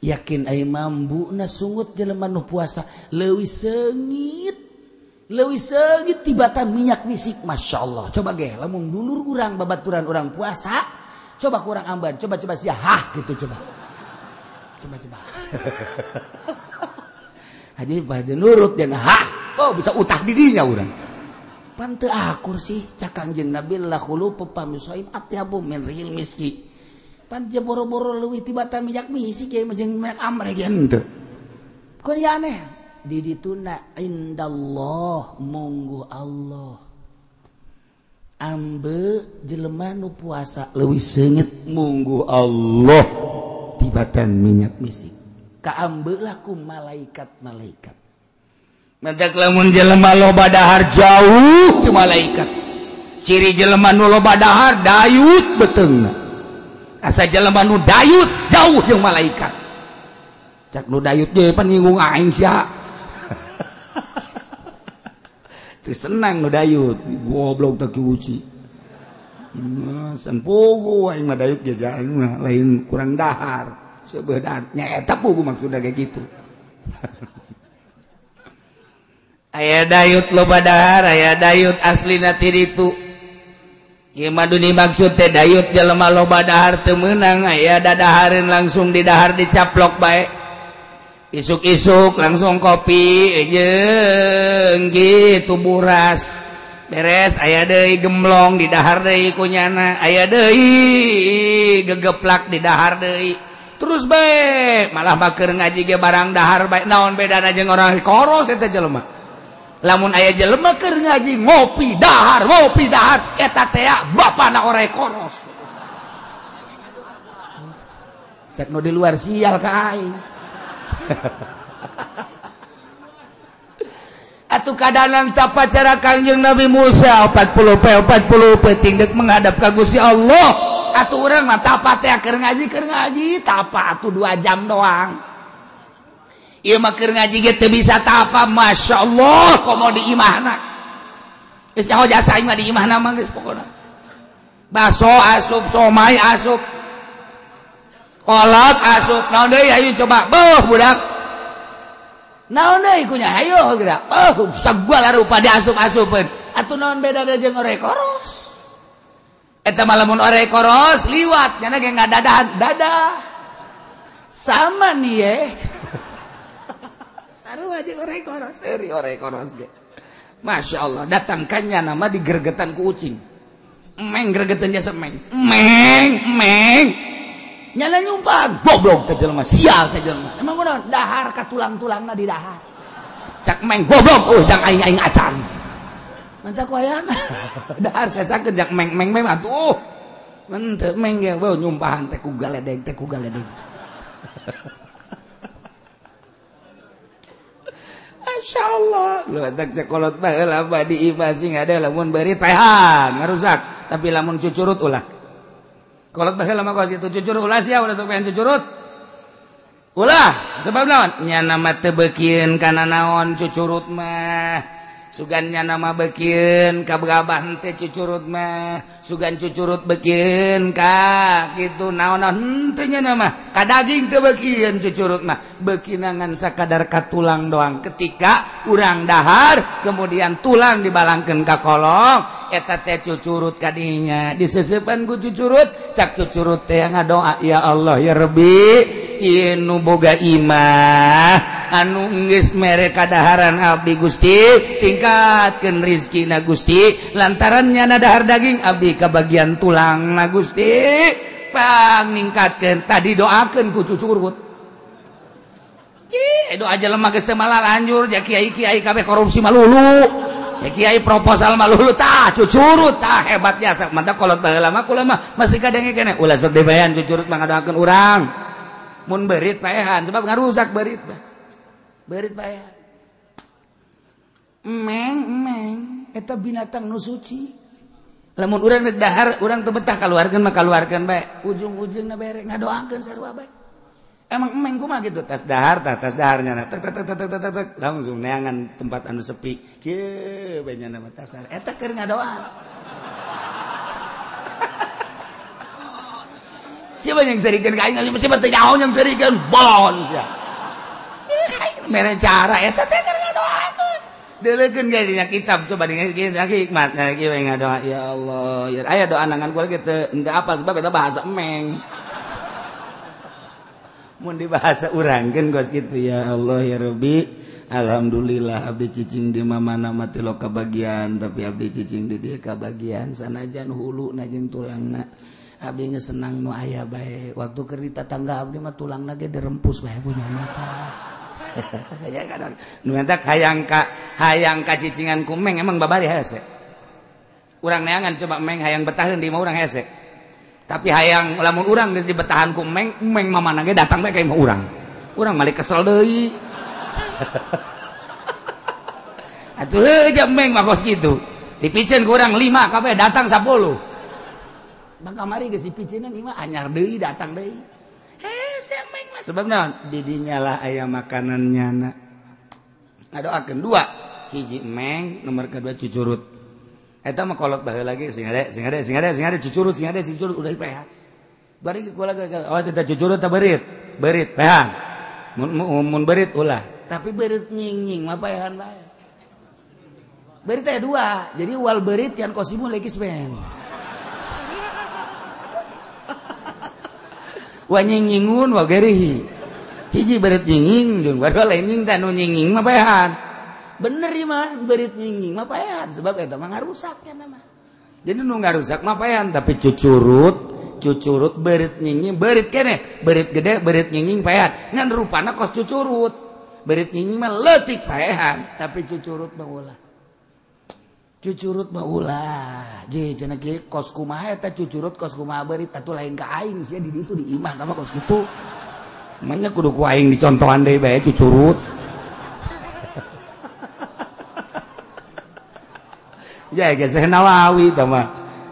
Yakin ai mambuna sungut jelema nu puasa leuwih seungit tibatan minyak misik. Masya Allah. Coba ge lamun dulur urang babaturan urang puasa, coba kurang amban, coba-coba sia hah gitu coba. Coba-coba. Haji pada nurut dan hah, oh bisa utah didinya urang. Pan teu akur sih cak Kangjeng Nabi la khulufu fami shaim atyabu min rihil miski. Pan boro-boro leuwih tibatan minyak misik ye jeung minyak amre ge henteu. Kun ieu aneh. Di dituna indallah munggu Allah. Ambe jelema nu puasa leuwih seungit munggu Allah tibatan minyak misik. Kaambe lah ku malaikat-malaikat. Mentak lamun jelema loba dahar jauh ti malaikat. Ciri jelema nu loba dahar dayut beuteungna. Asa jelema nu dayut jauh jeung malaikat. Cak nu dayut ge pan nyinggung aing sia. Teu senang nu dayut, goblok teh kiuci. Nah, san pugu aing mah dayut ge lain kurang dahar. Sebenar nya eta pugu maksudna kayak gitu. Aya dayut loba dahar, aya dayut aslina ti ditu. Ieu mah dimaksud teh dayut jelema loba dahar teu meunang, aya dadahareun langsung di dahar dicaplok bae. Isuk-isuk langsung kopi jeung gitu buras. Beres aya deui gemblong di dahar deui kunyana, aya deui gegeplak di dahar deui. Terus bae malah bakeur ngaji ge barang dahar bae, naon bedana jeung orang koros eta jelema. Lamun aya jelema keur ngaji ngopi dahar eta teh bapana orai koros. Cek nu di luar sial ka aing. Atuh kadanan tapa cara Kangjeng Nabi Musa 40 peuting deuk menghadap ka Gusti Allah. Atuh urang mah tapa teh keur ngaji tapa atuh 2 jam doang. Ieu mah keur ngaji ge teu bisa tapa, Masya Allah komo di imahna. Geus nyaho jasa aing mah di imahna mah geus pokona. Baso asup, somai asup. Kolot asup, naon deui ayo coba. Beuh budak. Naon deui kunya ayo geura. Oh, sagala rupa diasup-asupeun. Atuh naon bedana jeung orek koros? Eta mah lamun orek koros liwat nya ge ngadadahan dadah. Sama nih ye. Sarua jeung orek koros, seuri orek koros ge. Masya Allah, datangkannya nama digergetan ku ucing. Meng gergetan jasa meng. Meng, meng. Nyala nyumpan, goblok teh jelema, sial teh jelema. Emang kunaon? Dahar ka tulang-tulangna di dahar. Cak meng goblok, oh jang aing-aing acan. Mantap ku ayana. Dahar sasakeun jak meng-meng meng atuh. Menteu meng ge beuh nyumpahan teh ku galedeg, teh ku galedeg. Masya Allah, lu tak cekolot baheula mah di imah sing ada lamun beurit paehan ngarusak, tapi lamun cucurut ulah. Kolot baheula mah kos itu cucurut ulah sia ulah sok pengen cucurut. Ulah, sebab naon? Nya nama teu beukieun kana naon cucurut mah. Sugan nya nama beukieun ka gabah teh cucurut mah, sugan cucurut beukieun ka kitu naon-naon henteu nya nama. Ka daging teu beukieun cucurut mah, beukinangan sakadar ka tulang doang. Ketika urang dahar kemudian tulang dibalangkeun ka kolong, eta teh cucurut kadinya diseseupan ku cucurut, cak cucurut teh ngadoa ya Allah ya Rabbi, ieu nu boga imah anu geus mere kadaharan abdi Gusti, tingkatkeun rizkina Gusti, lantaran nyana dahar daging abdi kabagian tulang na Gusti, pang ningkatkeun tadi doakeun ku cucurut. Cih, doa jelema geus teu malalanjur, ja kiai-kiai kabeh korupsi malulu. Ya kiai proposal malulu tah cucurut tah hebat jasa. Mantap kolot baheula mah kula mah masih kadenge keneh ulah sok dibayan cucurut mah ngadoakeun urang. Mun beurit paehan sebab ngarusak beurit mah. Beurit paehan. Meng meng eta binatang nu suci. Lamun urang rek dahar urang teu betah kaluarkeun mah kaluarkeun bae. Ujung-ujungna bere ngadoakeun sarua bae. Emang emeng kumaha gitu tas dahar tah tas daharnya na tek tek tek tek tek tek langsung neangan tempat anu sepi kieu bae nya mah tasar eta keur ngadoa. Siapa yang serikeun ka aing siapa teu nyaho yang serikeun bon sia. Mere cara eta teh keur ngadoakeun. Deuleukeun ge dina kitab coba dina hikmat nah kieu we ngadoa ya Allah ya aya doa nangan kula ge teu henteu apal sebab eta bahasa emeng. Mun dibahasa urangkeun gos kitu ya Allah ya Rabbi alhamdulillah abdi cicing di mana mati lo kabagian tapi abdi cicing di dieu kabagian sanajan huluna jeung tulangna abdi geus senang nu aya bae waktu keur di tatangga abdi mah tulangna ge dirempus bae punya mata. Ya kadang nu eta hayang ka cicingan ku meng emang babari hese urang neangan coba meng hayang betaheun di imah urang hese. Tapi hayang lamun urang geus dibetahan ku meng, meng mamana ge datang bae ka imah urang. Urang malik kesel deui. Atuh heuh ja meng mah kos kitu. Dipiceun ku urang 5 kabeh datang 10. Bang kamari geus dipiceunan imah anyar deui datang deui. Heh si meng mah sebab naon? Di dinya lah aya makanan nyana. Ngadoakeun dua, hiji meng, nomor kedua cucurut. Eta mah kolot baheula lagi sing ade cucurut sing ade cucurut udah dipehan. Bari kula awas eta cucurut ta beurit, beurit pehan. Mun beurit ulah, tapi beurit nying-nying mah pehan bae. Beurit teh dua, jadi wal beurit yang kosimu lekis ben. Wa nying-nyingun wa gerihi. Hiji beurit nying-nying jeung baru lain nying teh nu nying-nying mah pehan. Bener ieu mah beurit nyingying mah paehan sebab eta mah ngarusak nya mah. Jadi nu ngarusak mah paehan tapi cucurut beurit nyingying beurit keneh, beurit gede beurit nyingying paehan. Ngan rupana kos cucurut. Beurit nying mah leutik paehan, tapi cucurut mah ulah. Cucurut mah ulah. Je cenah kieu kos kumaha eta cucurut kos kumaha beurit atuh lain ka aing sia di ditu di imah tah mah kos kitu. Manya kudu ku aing dicontohan deui bae cucurut. Ya geus Syekh Nawawi tah mah.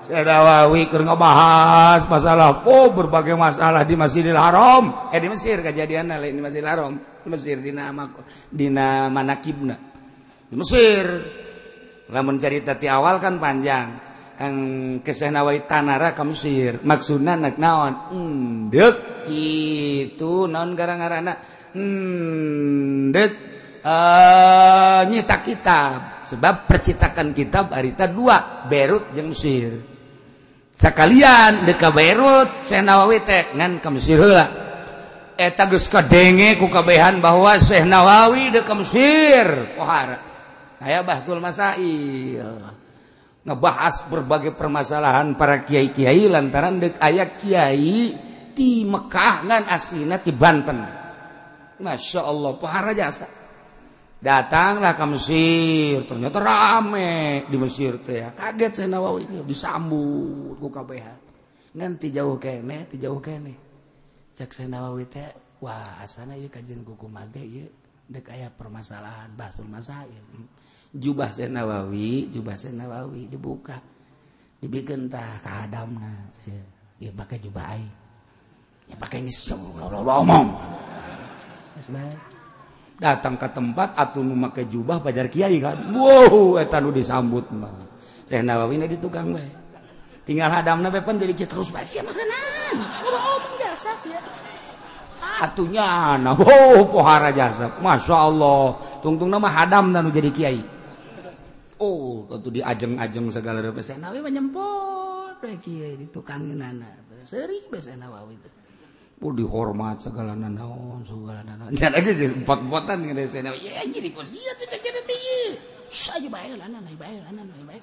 Syekh Nawawi keur ngabahas masalah berbagai masalah di Masjidil Haram. Di Mesir kejadianna lain di Masjidil Haram, di Mesir dina dina manakibna. Di Mesir. Lamun carita ti awal kan panjang. Kang Syekh Nawawi tanara ka Mesir. Maksudna nek naon? Endek kitu naon gara-garana? Endek nyetak kitab. Sebab percetakan kitab harita dua, Beirut jeung Mesir. Sakalian deuk ka Beirut Syekh Nawawi teh ngan ka Mesir heula. Eta geus kadenge ku kabehan bahwa Syekh Nawawi deuk ka Mesir. Pohara. Aya Bahsul Masail. Ngebahas berbagai permasalahan para kiai-kiai lantaran deuk aya kiai ti Mekah ngan aslina ti Banten. Masya Allah, pohara jasa. Datanglah ke Mesir, ternyata rame di Mesir teh. Kaget Syekh Nawawi disambut ku kabehan. Ngan ti jauh keneh, ti jauh keneh. Cek Syekh Nawawi teh, wah asana ieu kajian ku kumaha ge ieu deuk aya permasalahan Bahsul Masail. Jubah Syekh Nawawi dibuka. Dibikeun tah ka hadamna. Ieu pake jubah aing. Ya pake geus ngomong. Geus bae. Datang ke tempat atuh nu make jubah pajar kiai kan. Wow, eta nu disambut mah. Syekh Nawawi na di tukang bae. Tinggal hadamna bae pan jadi terus bae sia makanan. Ngomong jasa sia. Atunya nah, oh pohara jasa. Masya Allah. Tungtungna mah hadamna nu jadi kiai. Oh, atuh diajeng-ajeng segala rupa. Syekh Nawawi mah nyempot bae kiai di tukangeunana. Seuri bae Syekh Nawawi teh. Oh, dihormat segala nanaon segala nanaon. Jangan lagi empat-empatan dengan Syekh Nawawi. Ya jadi kos dia tuh cek teh ieu. Saja bae lanan, bae lanan, bae.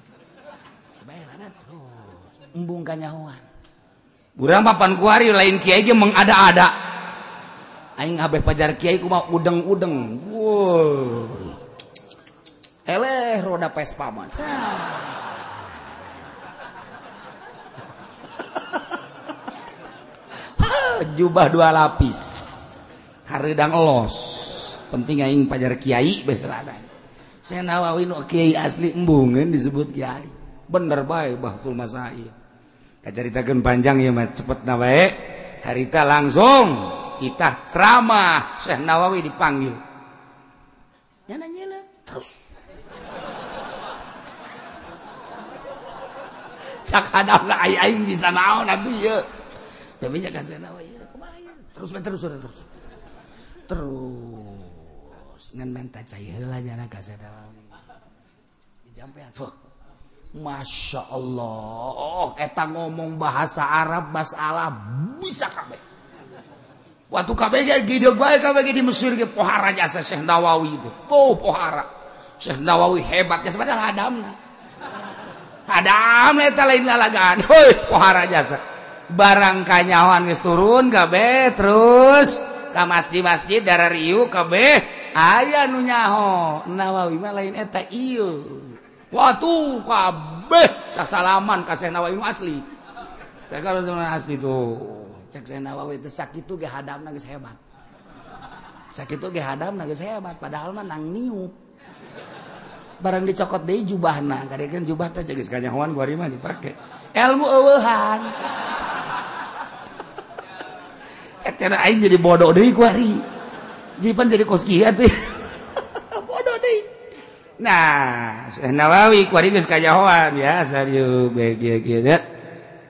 Bae lanan terus. Embung kanyahoan. Urang papan kuari lain kiai ge mengada-ada. Aing abeh pajar kiai kumaha udeng-udeng. Wow. Eleh roda Vespa mah. Jubah dua lapis hareudang elos penting aing pajar kiai baheulana. Syekh Nawawi nu kiai asli embungeun disebut kiai bener bae Bahsul Masail. Kacaritakeun panjang ieu mah cepetna bae harita langsung kita ceramah Syekh Nawawi dipanggil nyana nyelep terus cak hadapna aing bisa naon atuh ieu. Tapi nya ka Syekh Nawawi terus terus terus terus ngan menta cai heula nya ka Syekh Nawawi dijampean. Masya Allah, eta ngomong bahasa Arab masalah bisa kabeh. Waktu kabeh ge gideug bae kabeh ge di Mesir ge pohara jasa Syekh Nawawi itu. Tuh pohara. Syekh Nawawi hebat jasa padahal hadamna. Hadamna eta lain lalagaan. Heuh, pohara jasa. Barang kanyahoan geus turun kabeh terus ka masjid-masjid darah riu kabeh aya nu nyaho Nawawi mah lain eta ieu. Watu kabeh sasalaman ka Syekh Nawawi nu asli. Cek kalau asli tuh. Cek Syekh Nawawi teh sakitu ge hadamna geus hebat. Sakitu ge hadamna geus hebat padahal mah nang niup. Barang dicokot deui jubahna, kadekeun jubah teh geus kanyahoan ku ari mah dipake. Ilmu eueuhan. Cek cenah aing jadi bodoh deui ku ari. Jipan jadi kos kieu atuh. Bodoh deui. Nah, Syekh Nawawi ku ari geus kanyahoan ya serius bae kieu kieu.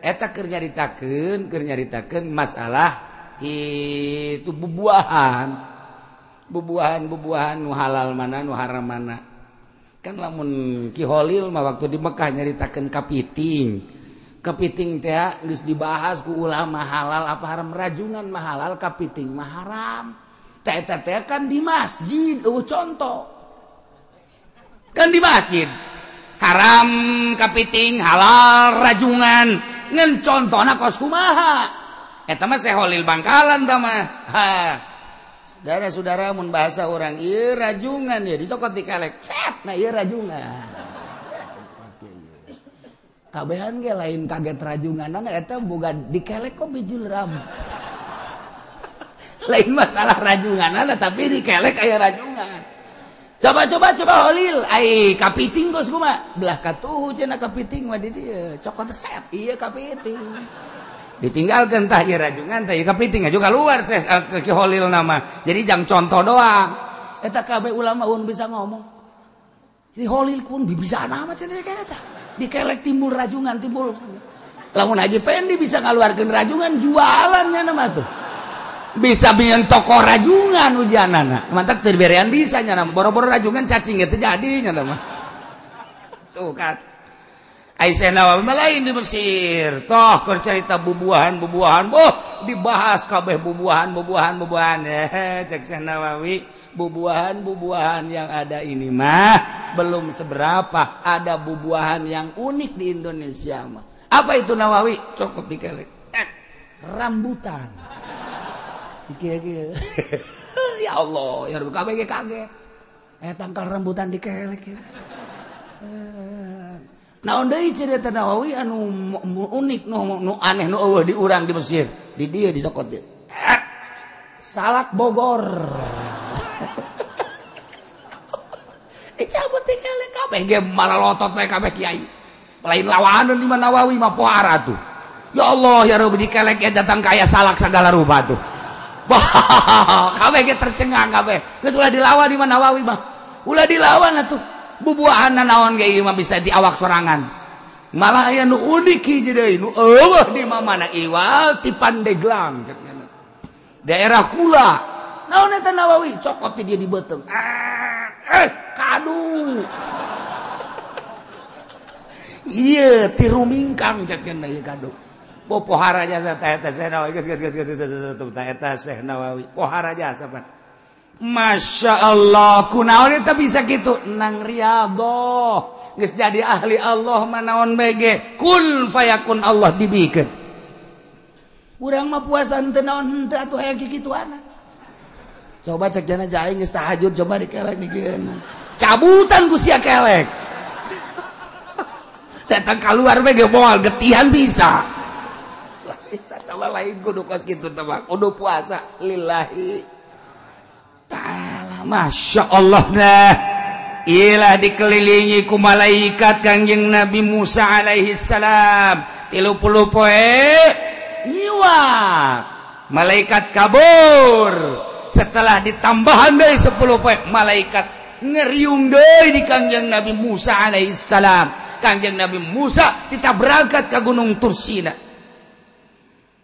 Eta keur nyaritakeun masalah itu bubuahan. Bubuahan-bubuahan nu halal mana nu haram mana. Kan lamun Ki Holil mah waktu di Mekah nyaritakeun kapiting. Kepiting teh geus dibahas ku ulama halal apa haram, rajungan mah halal, kepiting mah haram. Teh eta teh kan di masjid, contoh. Kan di masjid. Haram kepiting, halal rajungan. Ngan contona kos kumaha? Eta mah Syekh Holil Bangkalan tah mah. Ha. Saudara-saudara mun bahasa orang ieu rajungan ya dicokot dikelek. Set, nah ieu rajungan. Kabehan ge lain kaget rajunganna eta boga dikelek kok bijul ram. Lain masalah rajunganna tapi dikelek aya rajungan. Coba coba coba Holil, ai kapiting kos kumaha? Belah katuhu cenah kapiting mah di dieu. Cokot set, ieu kapiting. Ditinggalkan tah ieu rajungan tah ieu kapiting aju keluar seh ke Holil nama. Jadi jang contoh doang. Eta kabeh ulama un bisa ngomong. Di Holil pun bisa nama cenah eta. Dikelek timbul rajungan timbul. Lamun Haji Pendi bisa ngaluarkeun rajungan jualannya nama tuh. Bisa bikin toko rajungan ujianana. Mantak teu berean bisa nya nama boro-boro rajungan cacing ge teu jadi nya nama. Tuh kan. Aisyah Nawawi mah lain di Mesir. Toh keur carita bubuahan-bubuahan, boh dibahas kabeh bubuahan-bubuahan bubuahan. Cek Syekh Nawawi, bubuahan-bubuahan yang ada ini mah belum seberapa, ada bubuahan yang unik di Indonesia mah. Apa itu Nawawi? Cokot dikelek. Rambutan. Iki ya Allah, ya Rabbi kabeh kaget. Tangkal rambutan dikelek. Naon deui cerita Nawawi anu unik nu aneh nu eueuh di urang di Mesir. Di dieu disokot dieu. Salak Bogor. Dicabut dikelek kabeh ge malalotot bae kabeh kiai. Lain lawanan di Nawawi mah pohara tuh. Ya Allah ya Rabbi dikelek ge datang kaya salak segala rupa tuh. Wah, kabeh ge tercengang kabeh. Geus ulah dilawan di Nawawi mah. Ulah dilawan atuh. Bubuahan naon ge ieu mah bisa diawak sorangan. Malah aya nu unik hiji deui nu eueuh di mana iwal ti Pandeglang cek daerah Kula. Naon eta Nawawi cokot ti dia di beuteung. Kadu. Ieu ti Rumingkang cek ieu kadu. Pohara jasa ta eta Syekh Nawawi geus geus geus geus ta eta Syekh Nawawi. Pohara jasa pan. Masya Allah, kunaon eta bisa kitu nang riyadhah. Geus jadi ahli Allah manaon bege. Kun fayakun Allah dibikeun. Urang mah puasa henteu naon henteu atuh aya kikituana. Coba cek jana aing geus tahajud coba dikelek dikeun. Cabutan ku sia kelek. Datang keluar bege moal getihan bisa. Bisa tawa lain kudu kos kitu teh kudu puasa lillahi ta'ala. Masya Allah dah. Ilah dikelilingi ku malaikat Kangjeng Nabi Musa alaihi salam. 30 poe nyiwak. Malaikat kabur. Setelah ditambahan deui 10 poe malaikat ngeriung deui di Kangjeng Nabi Musa alaihi salam. Kangjeng Nabi Musa kita berangkat ke Gunung Tursina.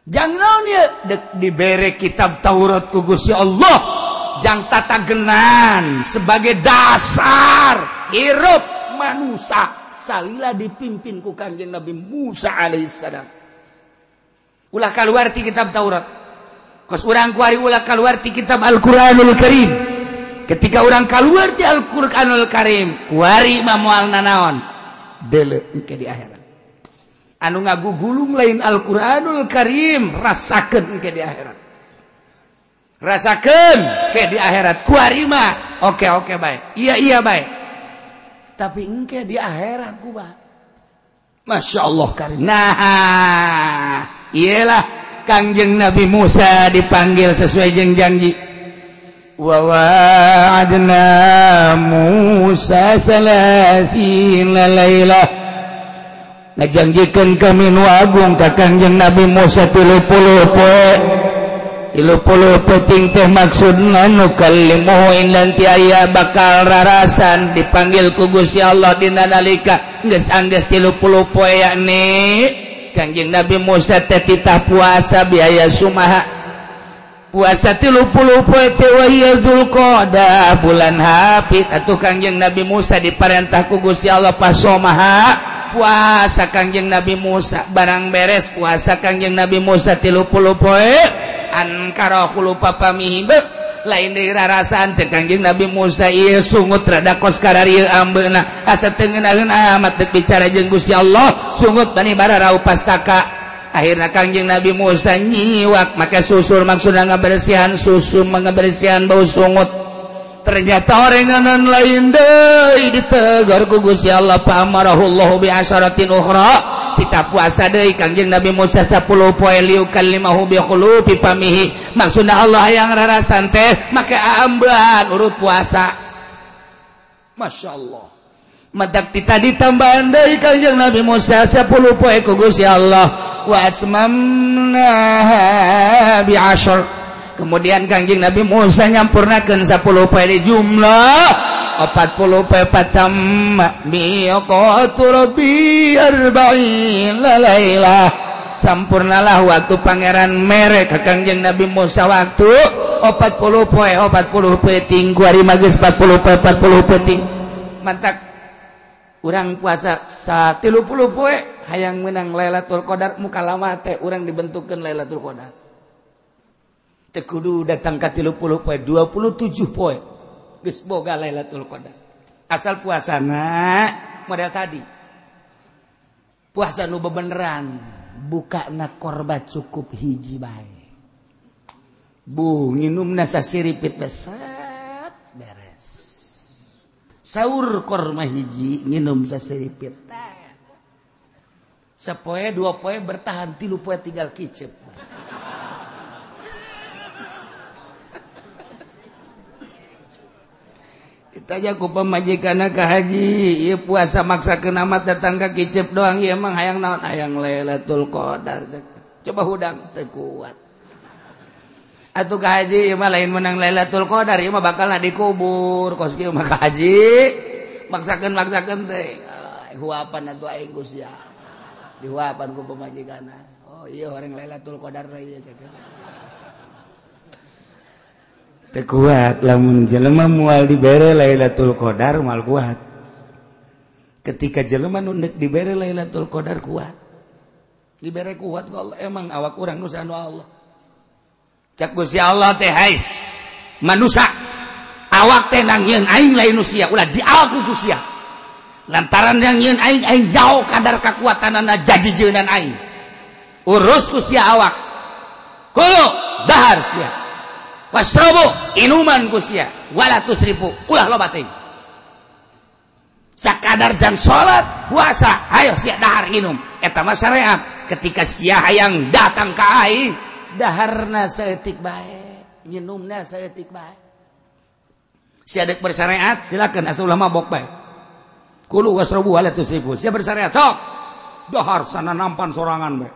Jangan naon ieu dek dibere kitab Taurat ku Gusti Allah. Jang tata genan sebagai dasar hirup manusia salila dipimpin ku Kangjeng Nabi Musa alaihissalam. Ulah kaluar ti kitab Taurat. Kos urang kuari ulah kaluar ti kitab Al-Qur'anul Karim. Ketika urang kaluar ti Al-Qur'anul Karim, kuari mah moal nanaon? Deuleu engke di akhirat. Anu ngagugulung lain Al-Qur'anul Karim, rasakeun engke di akhirat. Rasakeun ke di akhirat kuari mah oke oke bae. Iya iya bae. Tapi engke di akhirat kumaha? Masya Allah karim. Nah, iyalah Kangjeng Nabi Musa dipanggil sesuai jeung janji. Wa wa'adna Musa salasina lailah. Ngajanjikeun kami nu agung ka Kangjeng Nabi Musa 30 poe. 30 peting teh maksudna nu kallimuhu nanti aya bakal rarasan dipanggil ku Gusti Allah dina nalika geus anggeus 30 poe yakni Kangjeng Nabi Musa teh titah puasa biaya sumaha puasa 30 poe teh wa hiya Dzulqa'dah bulan Hafid atuh Kangjeng Nabi Musa diparentah ku Gusti Allah pasomaha puasa Kangjeng Nabi Musa barang beres puasa Kangjeng Nabi Musa 30 poe ankara khulufa pamihi lain deui rarasaan cek Kangjeng Nabi Musa ieu sungut rada kos kararieu ambeuna asa teu ngeunaheun amat deuk bicara jeung Gusti Allah sungut bani bararau pastaka Akhirna Kangjeng Nabi Musa nyiwak make susur maksudna ngabersihan susu mengabersihan bau sungut. Ternyata orenganan lain deui ditegur ku Gusti Allah fa amarahullahu bi asyaratin ukhra. Kita puasa deui Kangjeng Nabi Musa 10 poe liukallimahu bi khulufi famihi. Maksudna Allah hayang rarasan teh make aambean urut puasa. Masya Allah. Matak tadi tambahan deui Kangjeng Nabi Musa 10 poe ku Gusti Allah wa atmamna bi asyar. Kemudian Kangjeng Nabi Musa nyampurnakeun 10 poe di jumlah 40 poe patamma miqatu rabbi arba'in lailah. Sampurnalah waktu pangeran mere ka Kangjeng Nabi Musa waktu 40 poe 40 peuting kuari mah geus 40 poe 40 peuting. Mantak urang puasa 30 poe hayang menang Lailatul Qadar muka lama teh urang dibentukkeun Lailatul Qadar. Teu kudu datang ka 30 poe 27 poe geus boga Lailatul Qadar. Asal puasana model tadi. Puasa nu bebeneran, bukana korba cukup hiji bae. Bu nginumna sasiripit beset beres. Saur korma hiji nginum sasiripit. Sapoe dua poe bertahan 3 poe tinggal kicep. Ditanya ku pamajikanna ka haji, ieu puasa maksakeun amat datang ka kicep doang, ieu emang hayang naon? Hayang Lailatul Qadar. Coba hudang teu kuat. Atuh ka haji ieu mah lain menang Lailatul Qadar, ieu mah bakalna dikubur. Kos kieu mah ka haji maksakeun teh. Huapan atuh aing Gusti. Dihuapan ku pamajikanna. Oh iya orang Lailatul Qadar ieu cek. Teu kuat lamun jelema moal dibere Lailatul Qadar moal kuat. Ketika jelema nu deuk dibere Lailatul Qadar kuat. Dibere kuat ku Allah, emang awak urang nu anu Allah. Cak Gusti Allah teh hais manusa awak teh nangieun aing lain nu sia ulah diawak ku sia. Lantaran yang nyieun aing aing jauh kadar kakuatanana jajijeunan aing. Urus ku sia awak. Kulu dahar sia. Wasrobu inuman ku sia. Wala tusrifu ulah loba teuing. Sakadar jang salat puasa ayo sia dahar minum. Eta mah syariat. Ketika sia hayang datang ka aing daharna saeutik bae, nginumna saeutik bae. Sia deuk bersyariat silakan asal ulah mabok bae. Kulu wasrobu wala tusrifu. Sia bersyariat sok dahar sana nampan sorangan bae.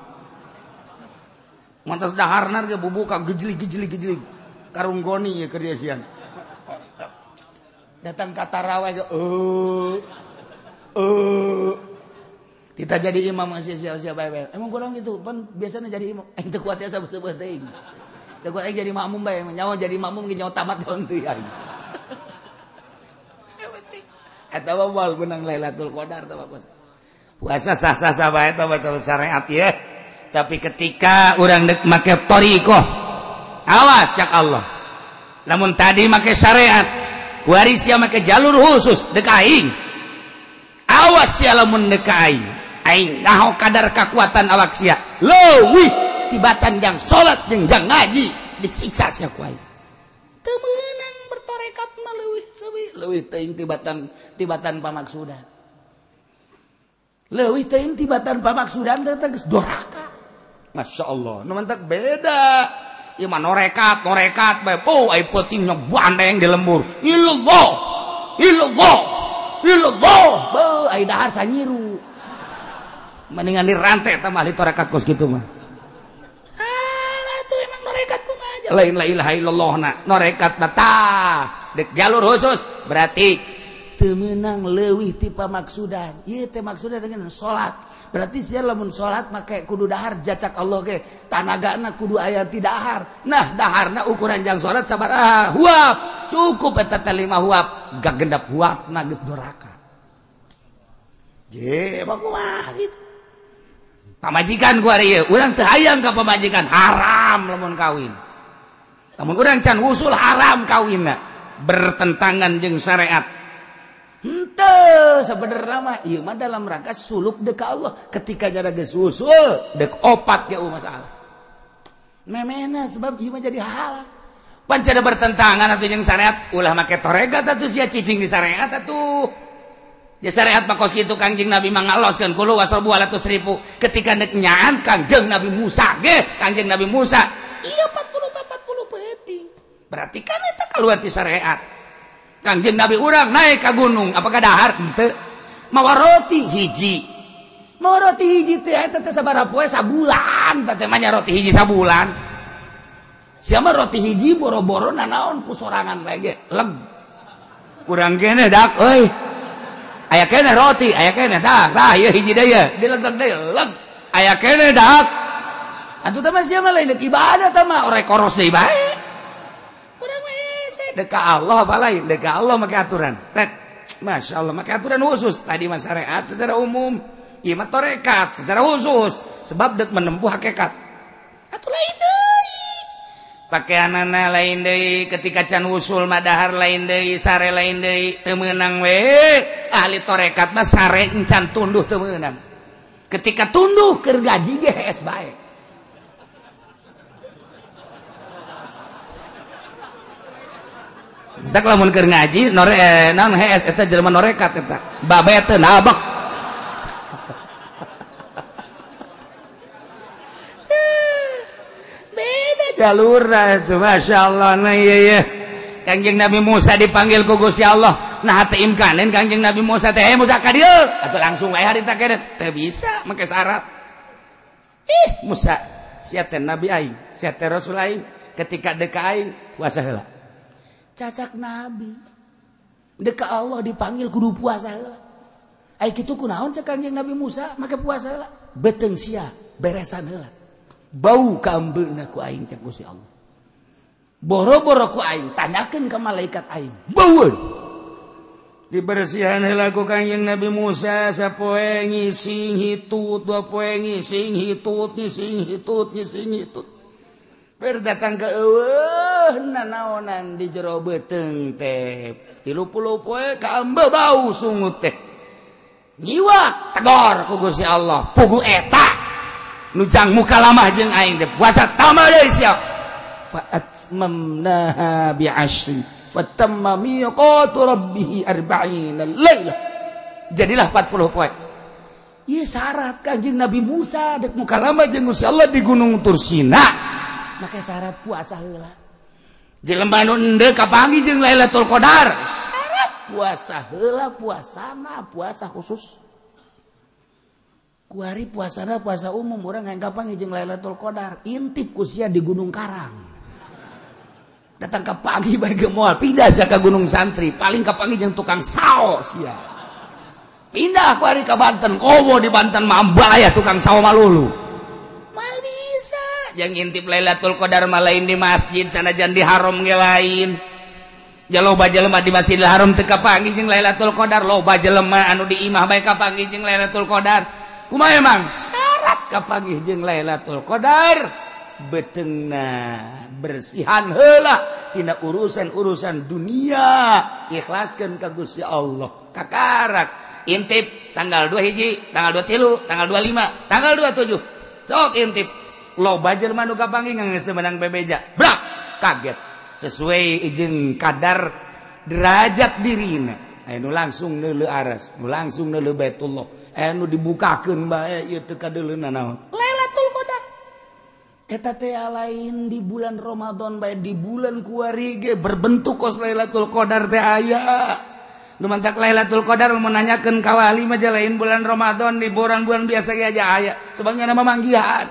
Mantas daharna ge bubuka gejlig-gejlig karung goni ye keur sian. Datang ka tarawih ge kita jadi imam masih sia-sia bae bae. Emang kurang gitu, pan biasanya jadi imam. Aing teu kuat ya sabeut-beut teuing. Teu kuat aing jadi makmum bae, nyawa jadi makmum ge nyawa tamat daun teuing aing. Eta mah moal beunang Lailatul Qadar tah puasa. Puasa sah-sah bae tah batal syariat ya. Tapi ketika urang deuk make thariqah, awas cak Allah. Lamun tadi make syariat, kuari sia make jalur khusus deuk aing. Awas sia lamun deuk ka aing. Aing naho kadar kakuatan awak sia. Leuwih tibatan jang salat jeung jang ngaji disiksa sia ku aing. Teu meunang bertorekat mah leuwih seuwi, leuwih teuing tibatan pamaksudan. Leuwih teuing tibatan pamaksudan teh geus doraka. Masya Allah, nu mantak beda. Ieu mah norekat, norekat bae. Oh, ai peutingna bandeng di lembur. Illallah. Illallah. Illallah. Beuh, ai dahar sanyiru. Mendingan dirantai eta mah ahli torekat kos kitu mah. Ah, atuh emang norekat kumaha aja. Lain la ilaha illallah na, norekat na tah. Dek jalur khusus berarti teu meunang leuwih ti pamaksudan. Ieu teh maksudna dengan salat. Berarti sia lamun salat make kudu dahar jacak Allah ge. Tanagana kudu aya ti dahar. Nah, daharna ukuran jang salat sabaraha huap. Cukup eta teh 5 huap. Gagendap huapna geus doraka. Je, kumaha kitu. Pamajikan ku ari ieu, urang teu hayang ka pamajikan, haram lamun kawin. Lamun urang can wusul haram kawinna. Bertentangan jeung syariat. Henteu sabenerna mah ieu mah dalam rangka suluk deuk ka Allah. Ketika jara geus usul deuk opat ge masalah. Memehna sebab ieu mah jadi hal. Pan cada bertentangan atuh jeung syariat, ulah make torekat atuh sia cicing di syariat atuh. Ya syariat mah kos kitu Kangjeng Nabi mah ngaloskeun kulu wasrabu ala tusrifu. Ketika deuk nyaan Kangjeng Nabi Musa ge, Kangjeng Nabi Musa iya 40 peuting. Berarti kan eta keluar ti syariat. Kangjeng Nabi urang naik ka gunung, apakah dahar henteu? Mawa roti hiji. Mawa roti hiji teh eta teh sabaraha poe sabulan, teh mah nya roti hiji sabulan. Sia mah roti hiji boro-boro nanaon ku sorangan bae ge, leg. Kurang keneh dak euy. Aya keneh roti, aya keneh dak. Tah ieu hiji deui ye, dilegeg deui leg. Aya keneh dak. Atuh teh mah sia mah lain deuk ibadah teh mah orek koros deui bae. Deka Allah apa lain? Deka Allah make aturan. Tet. Masya Allah make aturan khusus. Tadi mah syariat secara umum, ieu mah tarekat secara khusus. Sebab dek menempuh hakikat. Atuh lain deui. Pakeanana lain deui, ketika can usul mah dahar lain deui, sare lain deui, teu meunang we. Ahli tarekat mah sare encan tunduh teu meunang. Ketika tunduh keur gaji ge hees bae. Tak lamun keur ngaji nore naon hees eta jelema norekat eta babe teu nabak. Beda jalurna itu masyaallah. Nah ieu ye Kangjeng Nabi Musa dipanggil ku Gusti Allah. Nah teu imkanen Kangjeng Nabi Musa teh Musa ka dieu atuh langsung wae harita keneh teu bisa make syarat. Ih Musa sia teh nabi aing sia teh rasul aing ketika deuk ka aing puasa heula. Cacak nabi deka Allah dipanggil kudu puasa heula. Ai kitu kunaon cek Kangjeng Nabi Musa make puasa heula. Beuteung sia beresan heula. Bau kaambeuna ku aing cek Gusti Allah. Boro-boro ku aing tanyakeun ka malaikat aing. Baueun. Dibersihan heula ku Kangjeng Nabi Musa sapoe ngising hitut, dua poe ngising hitut, ngising hitut, ngising hitut. Berdatang ke eueuh nanaonan di jero beuteung teh 30 poe kaambe bau sungut teh nyiwak tegor ku Gusti Allah pugu eta nu jang mukalamah jeung aing teh puasa tambah deui siap fa atmamnaha bi asyrin fatamma miqatu rabbih arba'ina lailah jadilah 40 poe. Ieu syarat Kangjeng Nabi Musa dek mukalamah jeung Gusti Allah di Gunung Tursina make syarat puasa heula. Jelema nu endeu kapanggih jeung Lailatul Qadar. Syarat puasa heula, puasana puasa khusus. Kuari puasana puasa umum urang hayang kapanggih jeung Lailatul Qadar, intip ku sia di Gunung Karang. Datang ka pagi bae ge moal pindah sia ka Gunung Santri, paling kapanggih jeung tukang sao sia. Pindah kuari ka Banten, komo di Banten mah ambalaya tukang sao malulu. Mal bisa yang ngintip Lailatul Qadar mah lain di masjid sanajan di haram ge lain. Ja loba jelema di Masjidil Haram teu kapanggih jeung Lailatul Qadar, loba jelema anu di imah bae kapanggih jeung Lailatul Qadar. Kumaha emang syarat kapanggih jeung Lailatul Qadar? Beuteungna bersihan heula tina urusan-urusan dunia, ikhlaskeun ka Gusti Allah. Kakarak intip tanggal 2 hiji, tanggal 23, tanggal 25, tanggal 27. Sok intip. Loba jelema nu kapanggih geus teu meunang bebeja. Brak, kaget. Sesuai jeung kadar derajat dirina. Aya nu langsung neuleuh aras, nu langsung neuleuh Baitullah. Aya nu dibukakeun bae ieu teu kadeuleuna naon. Lailatul Qadar. Eta teh lain di bulan Ramadan bae di bulan kuari ge berbentuk kos Lailatul Qadar teh aya. Nu mantak Lailatul Qadar mun nanyakeun ka wali mah lain bulan Ramadan di bulan-bulan biasa ge aja aya. Sebabnya nama manggihan.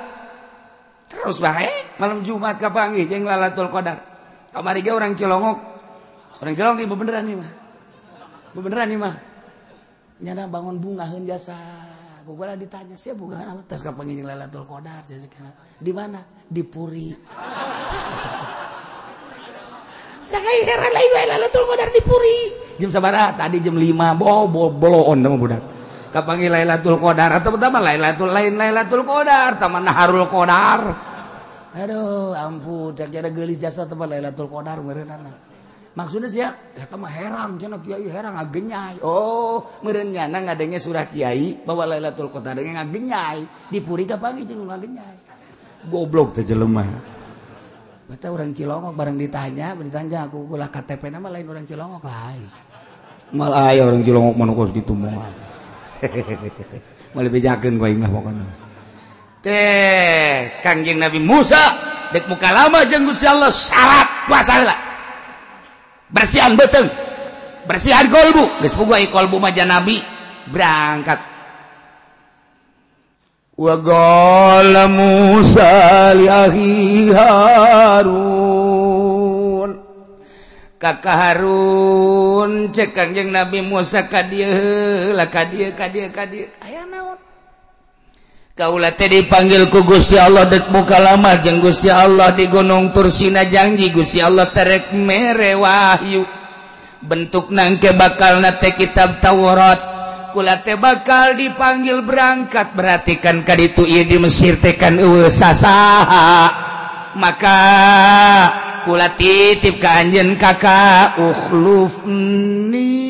Terus bae malam Jumat kapanggih jeung Lailatul Qadar. Kamari ge orang Cilongok. Orang Cilongok ieu beneran ieu mah. Beneran ieu mah. Nyana bangun bungaheun jasa. Ku gua ditanya, "Sia bungaheun apa?" Tas kapanggih jeung Lailatul Qadar jasa. Di mana? Di Puri. Sakai heran lain Lailatul Qadar di Puri. Jam sabaraha? Tadi jam 5. Boloon mah budak. Kapanggih Lailatul Qadar atau pertama Lailatul lain Lailatul Qadar, taman Naharul Qadar. Aduh, ampun, cak jada geulis jasa teman Lailatul Qadar meureunana. Maksudnya sia eta mah herang cenah kiai herang ngagenyai. Oh, meureun nyana ngadenge surah kiai bahwa Lailatul Qadar ngagenyai, dipuri kapanggih jeung ngagenyai. Goblok teh jelema. Bata orang Cilongok bareng ditanya aku ulah KTP nama lain orang Cilongok lain. Mal aya orang Cilongok mah kos kitu moal. Moal bejakeun ku aing mah pokona. Teh Kangjeng Nabi Musa dek mukalama jeung Gusti Allah syarat puasa heula. Bersihan beuteung, bersihan kolbu, geus puguh ai kolbu mah nabi berangkat. Wa qala Musa li akhi Harun, kakak Harun cek Kangjeng Nabi Musa ka dieu heula ka dieu ka dieu ka dieu aya naon. Kaula teh dipanggil ku Gusti Allah dek mukalama jeung Gusti Allah di Gunung Tursina janji Gusti Allah terek mere wahyu bentuk nangke bakalna teh kitab Taurat. Kula teh bakal dipanggil berangkat berarti kan ka ditu ieu di Mesir teh kan eueuh sasaha maka kula titip ka anjeun kakak ukhlufni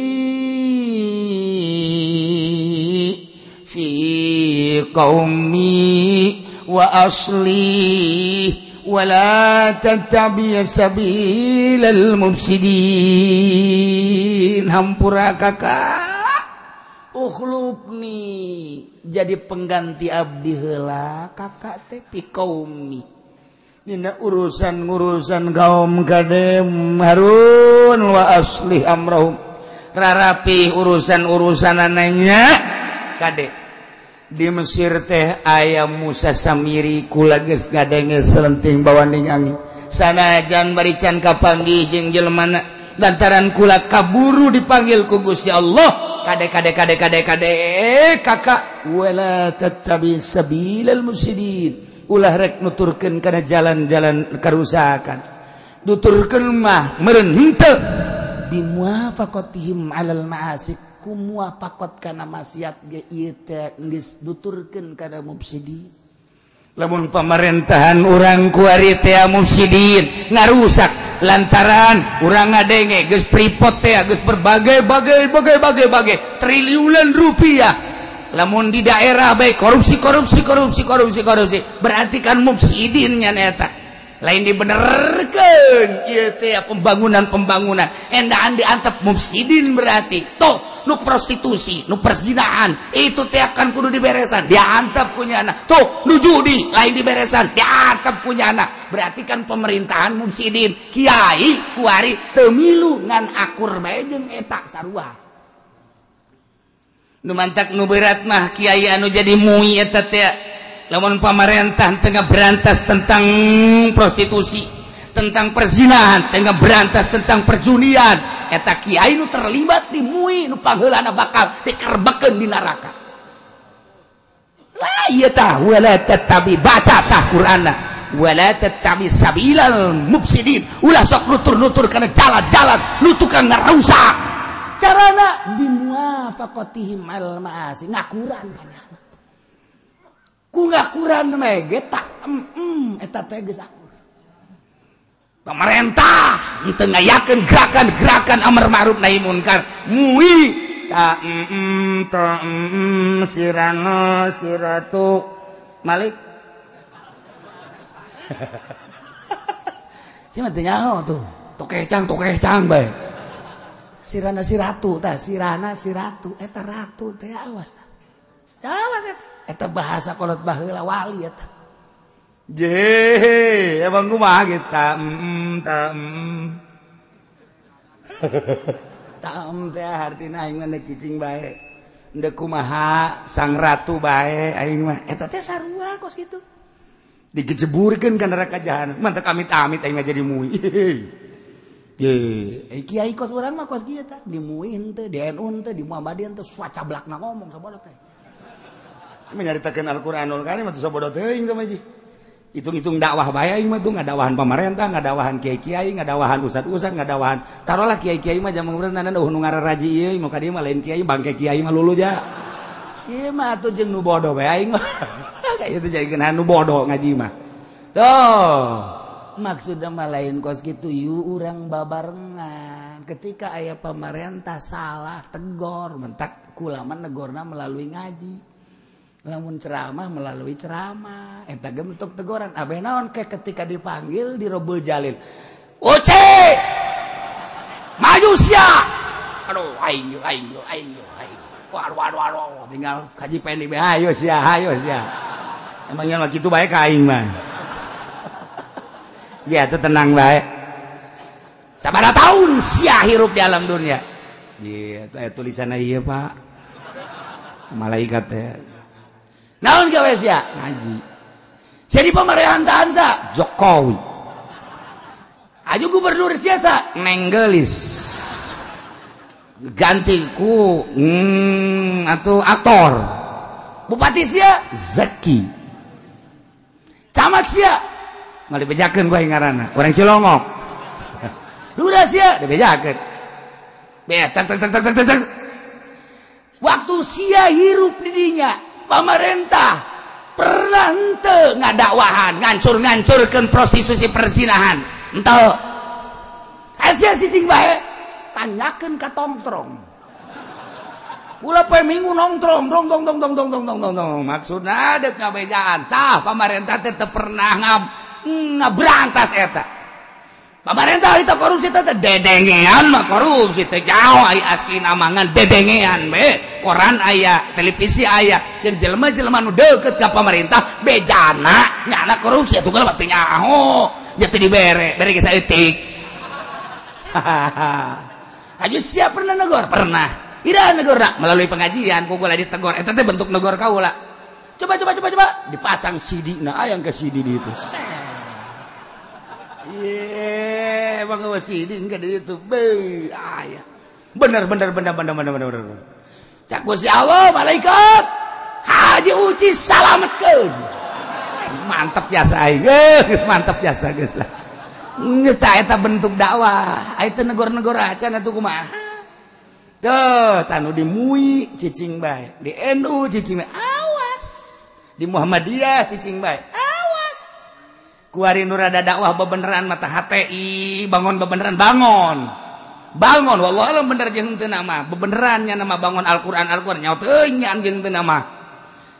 fi qaumi wa asli wa la tattabi sabilal mufsidin. Hampura kakak ukhlufni jadi pengganti abdi heula kakak teh fi qaumi dina urusan-urusan kaum kadem Harun wa asli amrahum rarapi urusan-urusanananya kade. Di Mesir teh aya Musa Samiri kula geus ngadenge selenting bawaning angin sanajan bari can kapanggih jeung jelemana lantaran kula kaburu dipanggil ku Gusti Allah kade kade kade kade kade kakak wala tattabi sabilal mufsidin ulah rek nuturkeun kana jalan-jalan karusakan nuturkeun mah meureun henteu bimuafaqatihim alal ma'asi kumuafaqat kana maksiat ge ieu teh geus nuturkeun kana mufsidin. Lamun pamerintahan urang kuari teh mufsidin ngarusak lantaran urang ngadenge geus pripot teh geus berbagai-bagai bagai-bagai triliunan rupiah. Lamun di daerah bae korupsi korupsi korupsi korupsi korupsi berarti kan mufsidin nya eta. Lain dibenerkeun ieu teh pembangunan-pembangunan endaan diantep mufsidin berarti toh nu prostitusi, nu perzinahan itu teh akan kudu diberesan diantep punya anak tuh nu judi lain diberesan diantep punya anak berarti kan pemerintahan mufsidin kiai kuari teu milu ngan akur bae jeung eta sarua. Nu mantak nu berat mah kiai anu jadi mui eta teh lamun pamarentah tengah berantas tentang prostitusi, tentang perzinahan, tengah berantas tentang perjudian, eta kiai nu terlibat di mui nu pangheulana bakal dikerbekeun di neraka. La ieu tah wala tattabi baca tah Qur'anna wala tattabi sabilal mufsidin ulah sok nutur-nutur kana jalan-jalan nu tukang ngarusak. Carana bimuafaqatihim al ma'asi ngakuran kana. Ku ngakuran mah ge tak eta teh geus akur. Pemerintah henteu ngayakeun gerakan-gerakan amar ma'ruf nahi munkar mui ta ta sirana siratu Malik. Si mah teu nyaho tuh tokecang bae. Sirana siratu tah sirana siratu eta ratu teh awas tah. Awas eta. Eta bahasa kolot baheula wali eta. Je, emang kumaha gitu ta ta ta teh artina aing mah kicing bae. Ndek kumaha sang ratu bae aing mah. Eta teh sarua kos kitu. Digejeburkeun ka neraka jahanam. Mantep amit-amit aing mah jadi mui. Ye, kiai kos urang mah kos kieu tah, di MUI henteu, di NU henteu, di Muhammadiyah henteu, sacablakna ngomong sabodo teh. Menyaritakeun Al-Qur'anul Karim atuh sabodo teuing teh mah ji. Hitung-hitung dakwah bae aing mah tuh ngadakwahan pamarentah, ngadakwahan kiai-kiai, ngadakwahan ustad-ustad, ngadakwahan. Tarolah kiai-kiai mah jaman urang nana nu ngararaji ieu mah ka dieu mah lain kiai bangke kiai mah lulu ja. Ieu mah atuh jeung nu bodoh bae aing mah. Kayak itu jadi nu bodoh ngaji mah. Tuh, Maksudna mah lain kos kitu yu urang babarengan. Ketika aya pamarentah salah tegor, mentak kulama negorna melalui ngaji. Lamun ceramah melalui ceramah, eta ge bentuk teguran. Abeh naon ke ketika dipanggil di Robul Jalil. Uce! Maju sia. Aduh, aing aing aing aing. Waduh waduh waduh, tinggal kaji pendi ayo sia, ayo sia. Emangnya mah kitu bae ka aing mah. Ya itu tenang bae. Sabaraha tahun sia hirup di alam dunia. Iya, itu tulisanna ieu Pak. Malaikat teh. Naon gawe sia? Ngaji. Sia di pemerintahan sa? Jokowi. Aju gubernur sia sa? Nenggelis. Ganti ku atau aktor. Bupati sia? Zaki. Camat sia? Mal dibejakeun gua ngaranna. Urang Cilongok. Lurah sia dibejakeun. Be tak tak tak tak tak. Waktu sia hirup di dinya, pamarentah pernah henteu ngadakwahan, ngancur-ngancurkeun prostitusi perzinahan. Henteu. Sia cicing bae, tanyakeun ka tongtrong. Ulah poe Minggu nongtrong, dong dong dong dong dong dong dong dong. Maksudna deuk ngabejaan. Tah pamarentah teh teu pernah ngaberantas eta. Pamarentah itu korupsi teh dedengean mah korupsi teh jauh ai asli namangan dedengean be. Koran aya, televisi aya, jeung jelema-jelema nu deukeut ka pamarentah bejana nyana korupsi atuh mah teu nyaho. Nya teu dibere, bere ge saeutik. Haji siap pernah negor? Pernah. Ira negor melalui pengajian ku kula ditegor. Eta teh bentuk negor kaula. Coba coba coba coba dipasang CD nah aya ke CD di itu. Ye, emang CD enggak di itu. Be, aya. Bener bener bener bener bener bener. Cak Gusti Allah malaikat Haji Uci salametkeun. Mantep jasa aing. Geus mantep jasa geus lah. Geus tah eta bentuk dakwah. Aya teu negor-negor acan atuh kumaha. Tuh, tanu di MUI cicing bae, di NU cicing bae. Awas. Di Muhammadiyah cicing bae. Awas. Kuari nu rada dakwah bebeneran mata HTI, bangun bebeneran bangun. Bangun wallahu alam bener jeung teu nama, bebeneran nya nama bangun Al-Qur'an Al-Qur'an nyaho teuing nya jeung teu nama.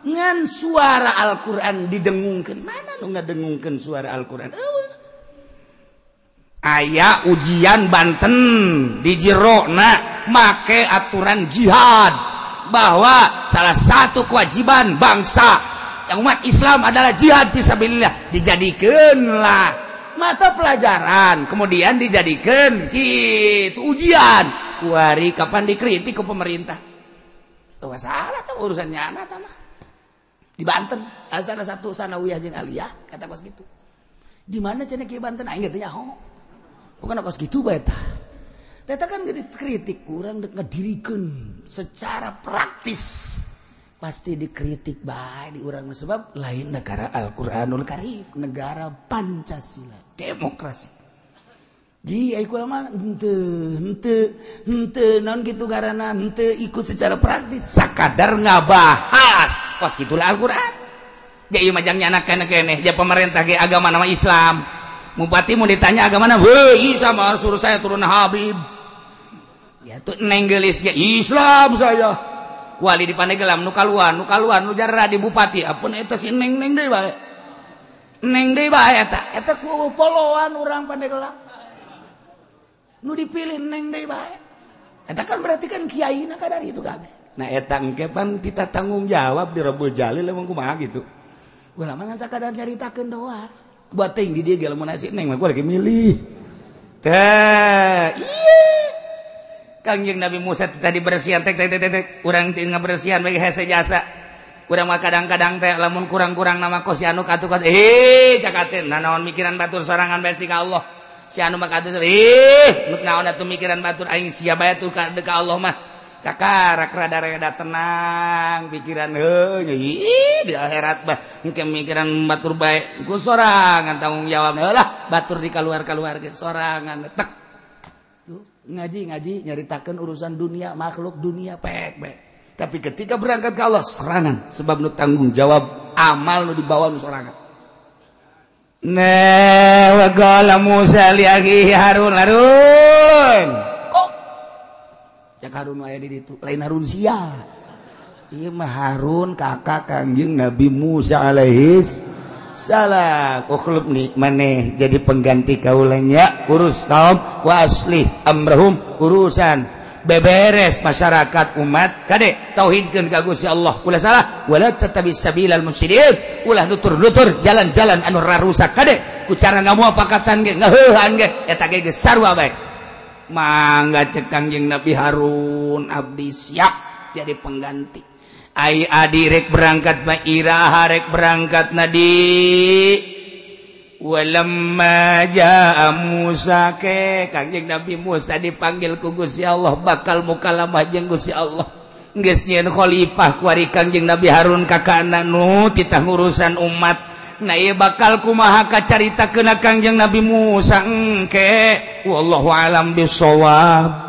Ngan suara Al-Qur'an didengungkeun, mana nu ngadengungkeun suara Al-Qur'an? Eueuh. Aya ujian Banten di jerona make aturan jihad bahwa salah satu kewajiban bangsa yang umat Islam adalah jihad fisabilillah, dijadikanlah mata pelajaran kemudian dijadikan gitu ujian. Kuari kapan dikritik ke pemerintah tuh masalah tuh urusannya anak mah di Banten asal satu sanawiyah jeung aliyah kata kos gitu. Di mana cenah ke Banten aing teh nyaho. Bukan kos gitu bae tah. Teta kan dikritik kurang dek ngadirikeun secara praktis. Pasti dikritik bae di urang sebab lain negara Al-Qur'anul Karim, negara Pancasila, demokrasi. Ji ai kula mah henteu henteu henteu naon kitu garana henteu ikut secara praktis sakadar ngabahas. Kos kitulah Al-Qur'an. Ja ieu mah jang nyana keneh-keneh ja pemerintah ge agama nama Islam. Bupati mau ditanya agama mana? Weh, Isa mah suruh saya turun Habib. Ya tuh nenggelis ge Islam saya. Wali di Pandeglang nu kaluan, nu kaluan, nu jarra di bupati. Apun eta si neng-neng deui bae. Neng deui bae eta. Eta ku poloan urang Pandeglang. Nu dipilih neng deui bae. Eta kan berarti kan kiaina kadar itu kabeh. Nah eta engke pan kita tanggung jawab di Robul Jalil emang kumaha gitu. Ulama ngan sakadar nyaritakeun doa. Buat ting di dia gak mau nasi neng mah gua lagi milih. Teh, iya. Kangjeng Nabi Musa tadi bersihan tek tek tek tek urang teu ngabersihan bagi hese jasa. Urang mah kadang-kadang teh lamun kurang-kurang nama kos si anu katuh kos cakateun nanaon mikiran batur sorangan bae si ka Allah. Si anu mah katuh nu naon atuh mikiran batur aing sia bae tuh ka Allah mah. Kakarak rada-rada tenang pikiran heuh di akhirat bah engke mikiran batur bae ku sorangan tanggung jawab lah batur di kaluar-kaluarkeun sorangan tek. Ngaji-ngaji nyaritakeun urusan dunia makhluk dunia pek bae. Tapi ketika berangkat ke Allah serangan sebab nu tanggung jawab amal nu dibawa nu sorangan. Nah, wa qala Musa li akhihi Harun, Harun. Kok cak Harun aya di ditu, lain Harun sia. Ieu mah Harun kakak Kangjeng Nabi Musa alaihi salam. Ukhlubni maneh jadi pengganti kaulanya, urus kaum wa aslih amrahum, urusan beberes masyarakat umat kade tauhidkeun ka Gusti Allah, ulah salah, wala tattabi sabilal mufsidin, ulah nutur-nutur jalan-jalan anu rarusak kade ku cara ngamuapakatan ge ngaheuhan ge eta ge geus sarua bae. Mangga cek Kangjeng Nabi Harun, abdi siap jadi pengganti. Ai adi rek berangkat ma iraha rek berangkat nadi. Walamma jaa Musa ke Kangjeng Nabi Musa dipanggil ku Gusti Allah bakal mukalamah jeung Gusti Allah. Geus nyieun khalifah kuari Kangjeng Nabi Harun kakana nu titah ngurusan umat. Nah ieu bakal kumaha kacaritakeun Kangjeng Nabi Musa engke, wallahu alam bisawab.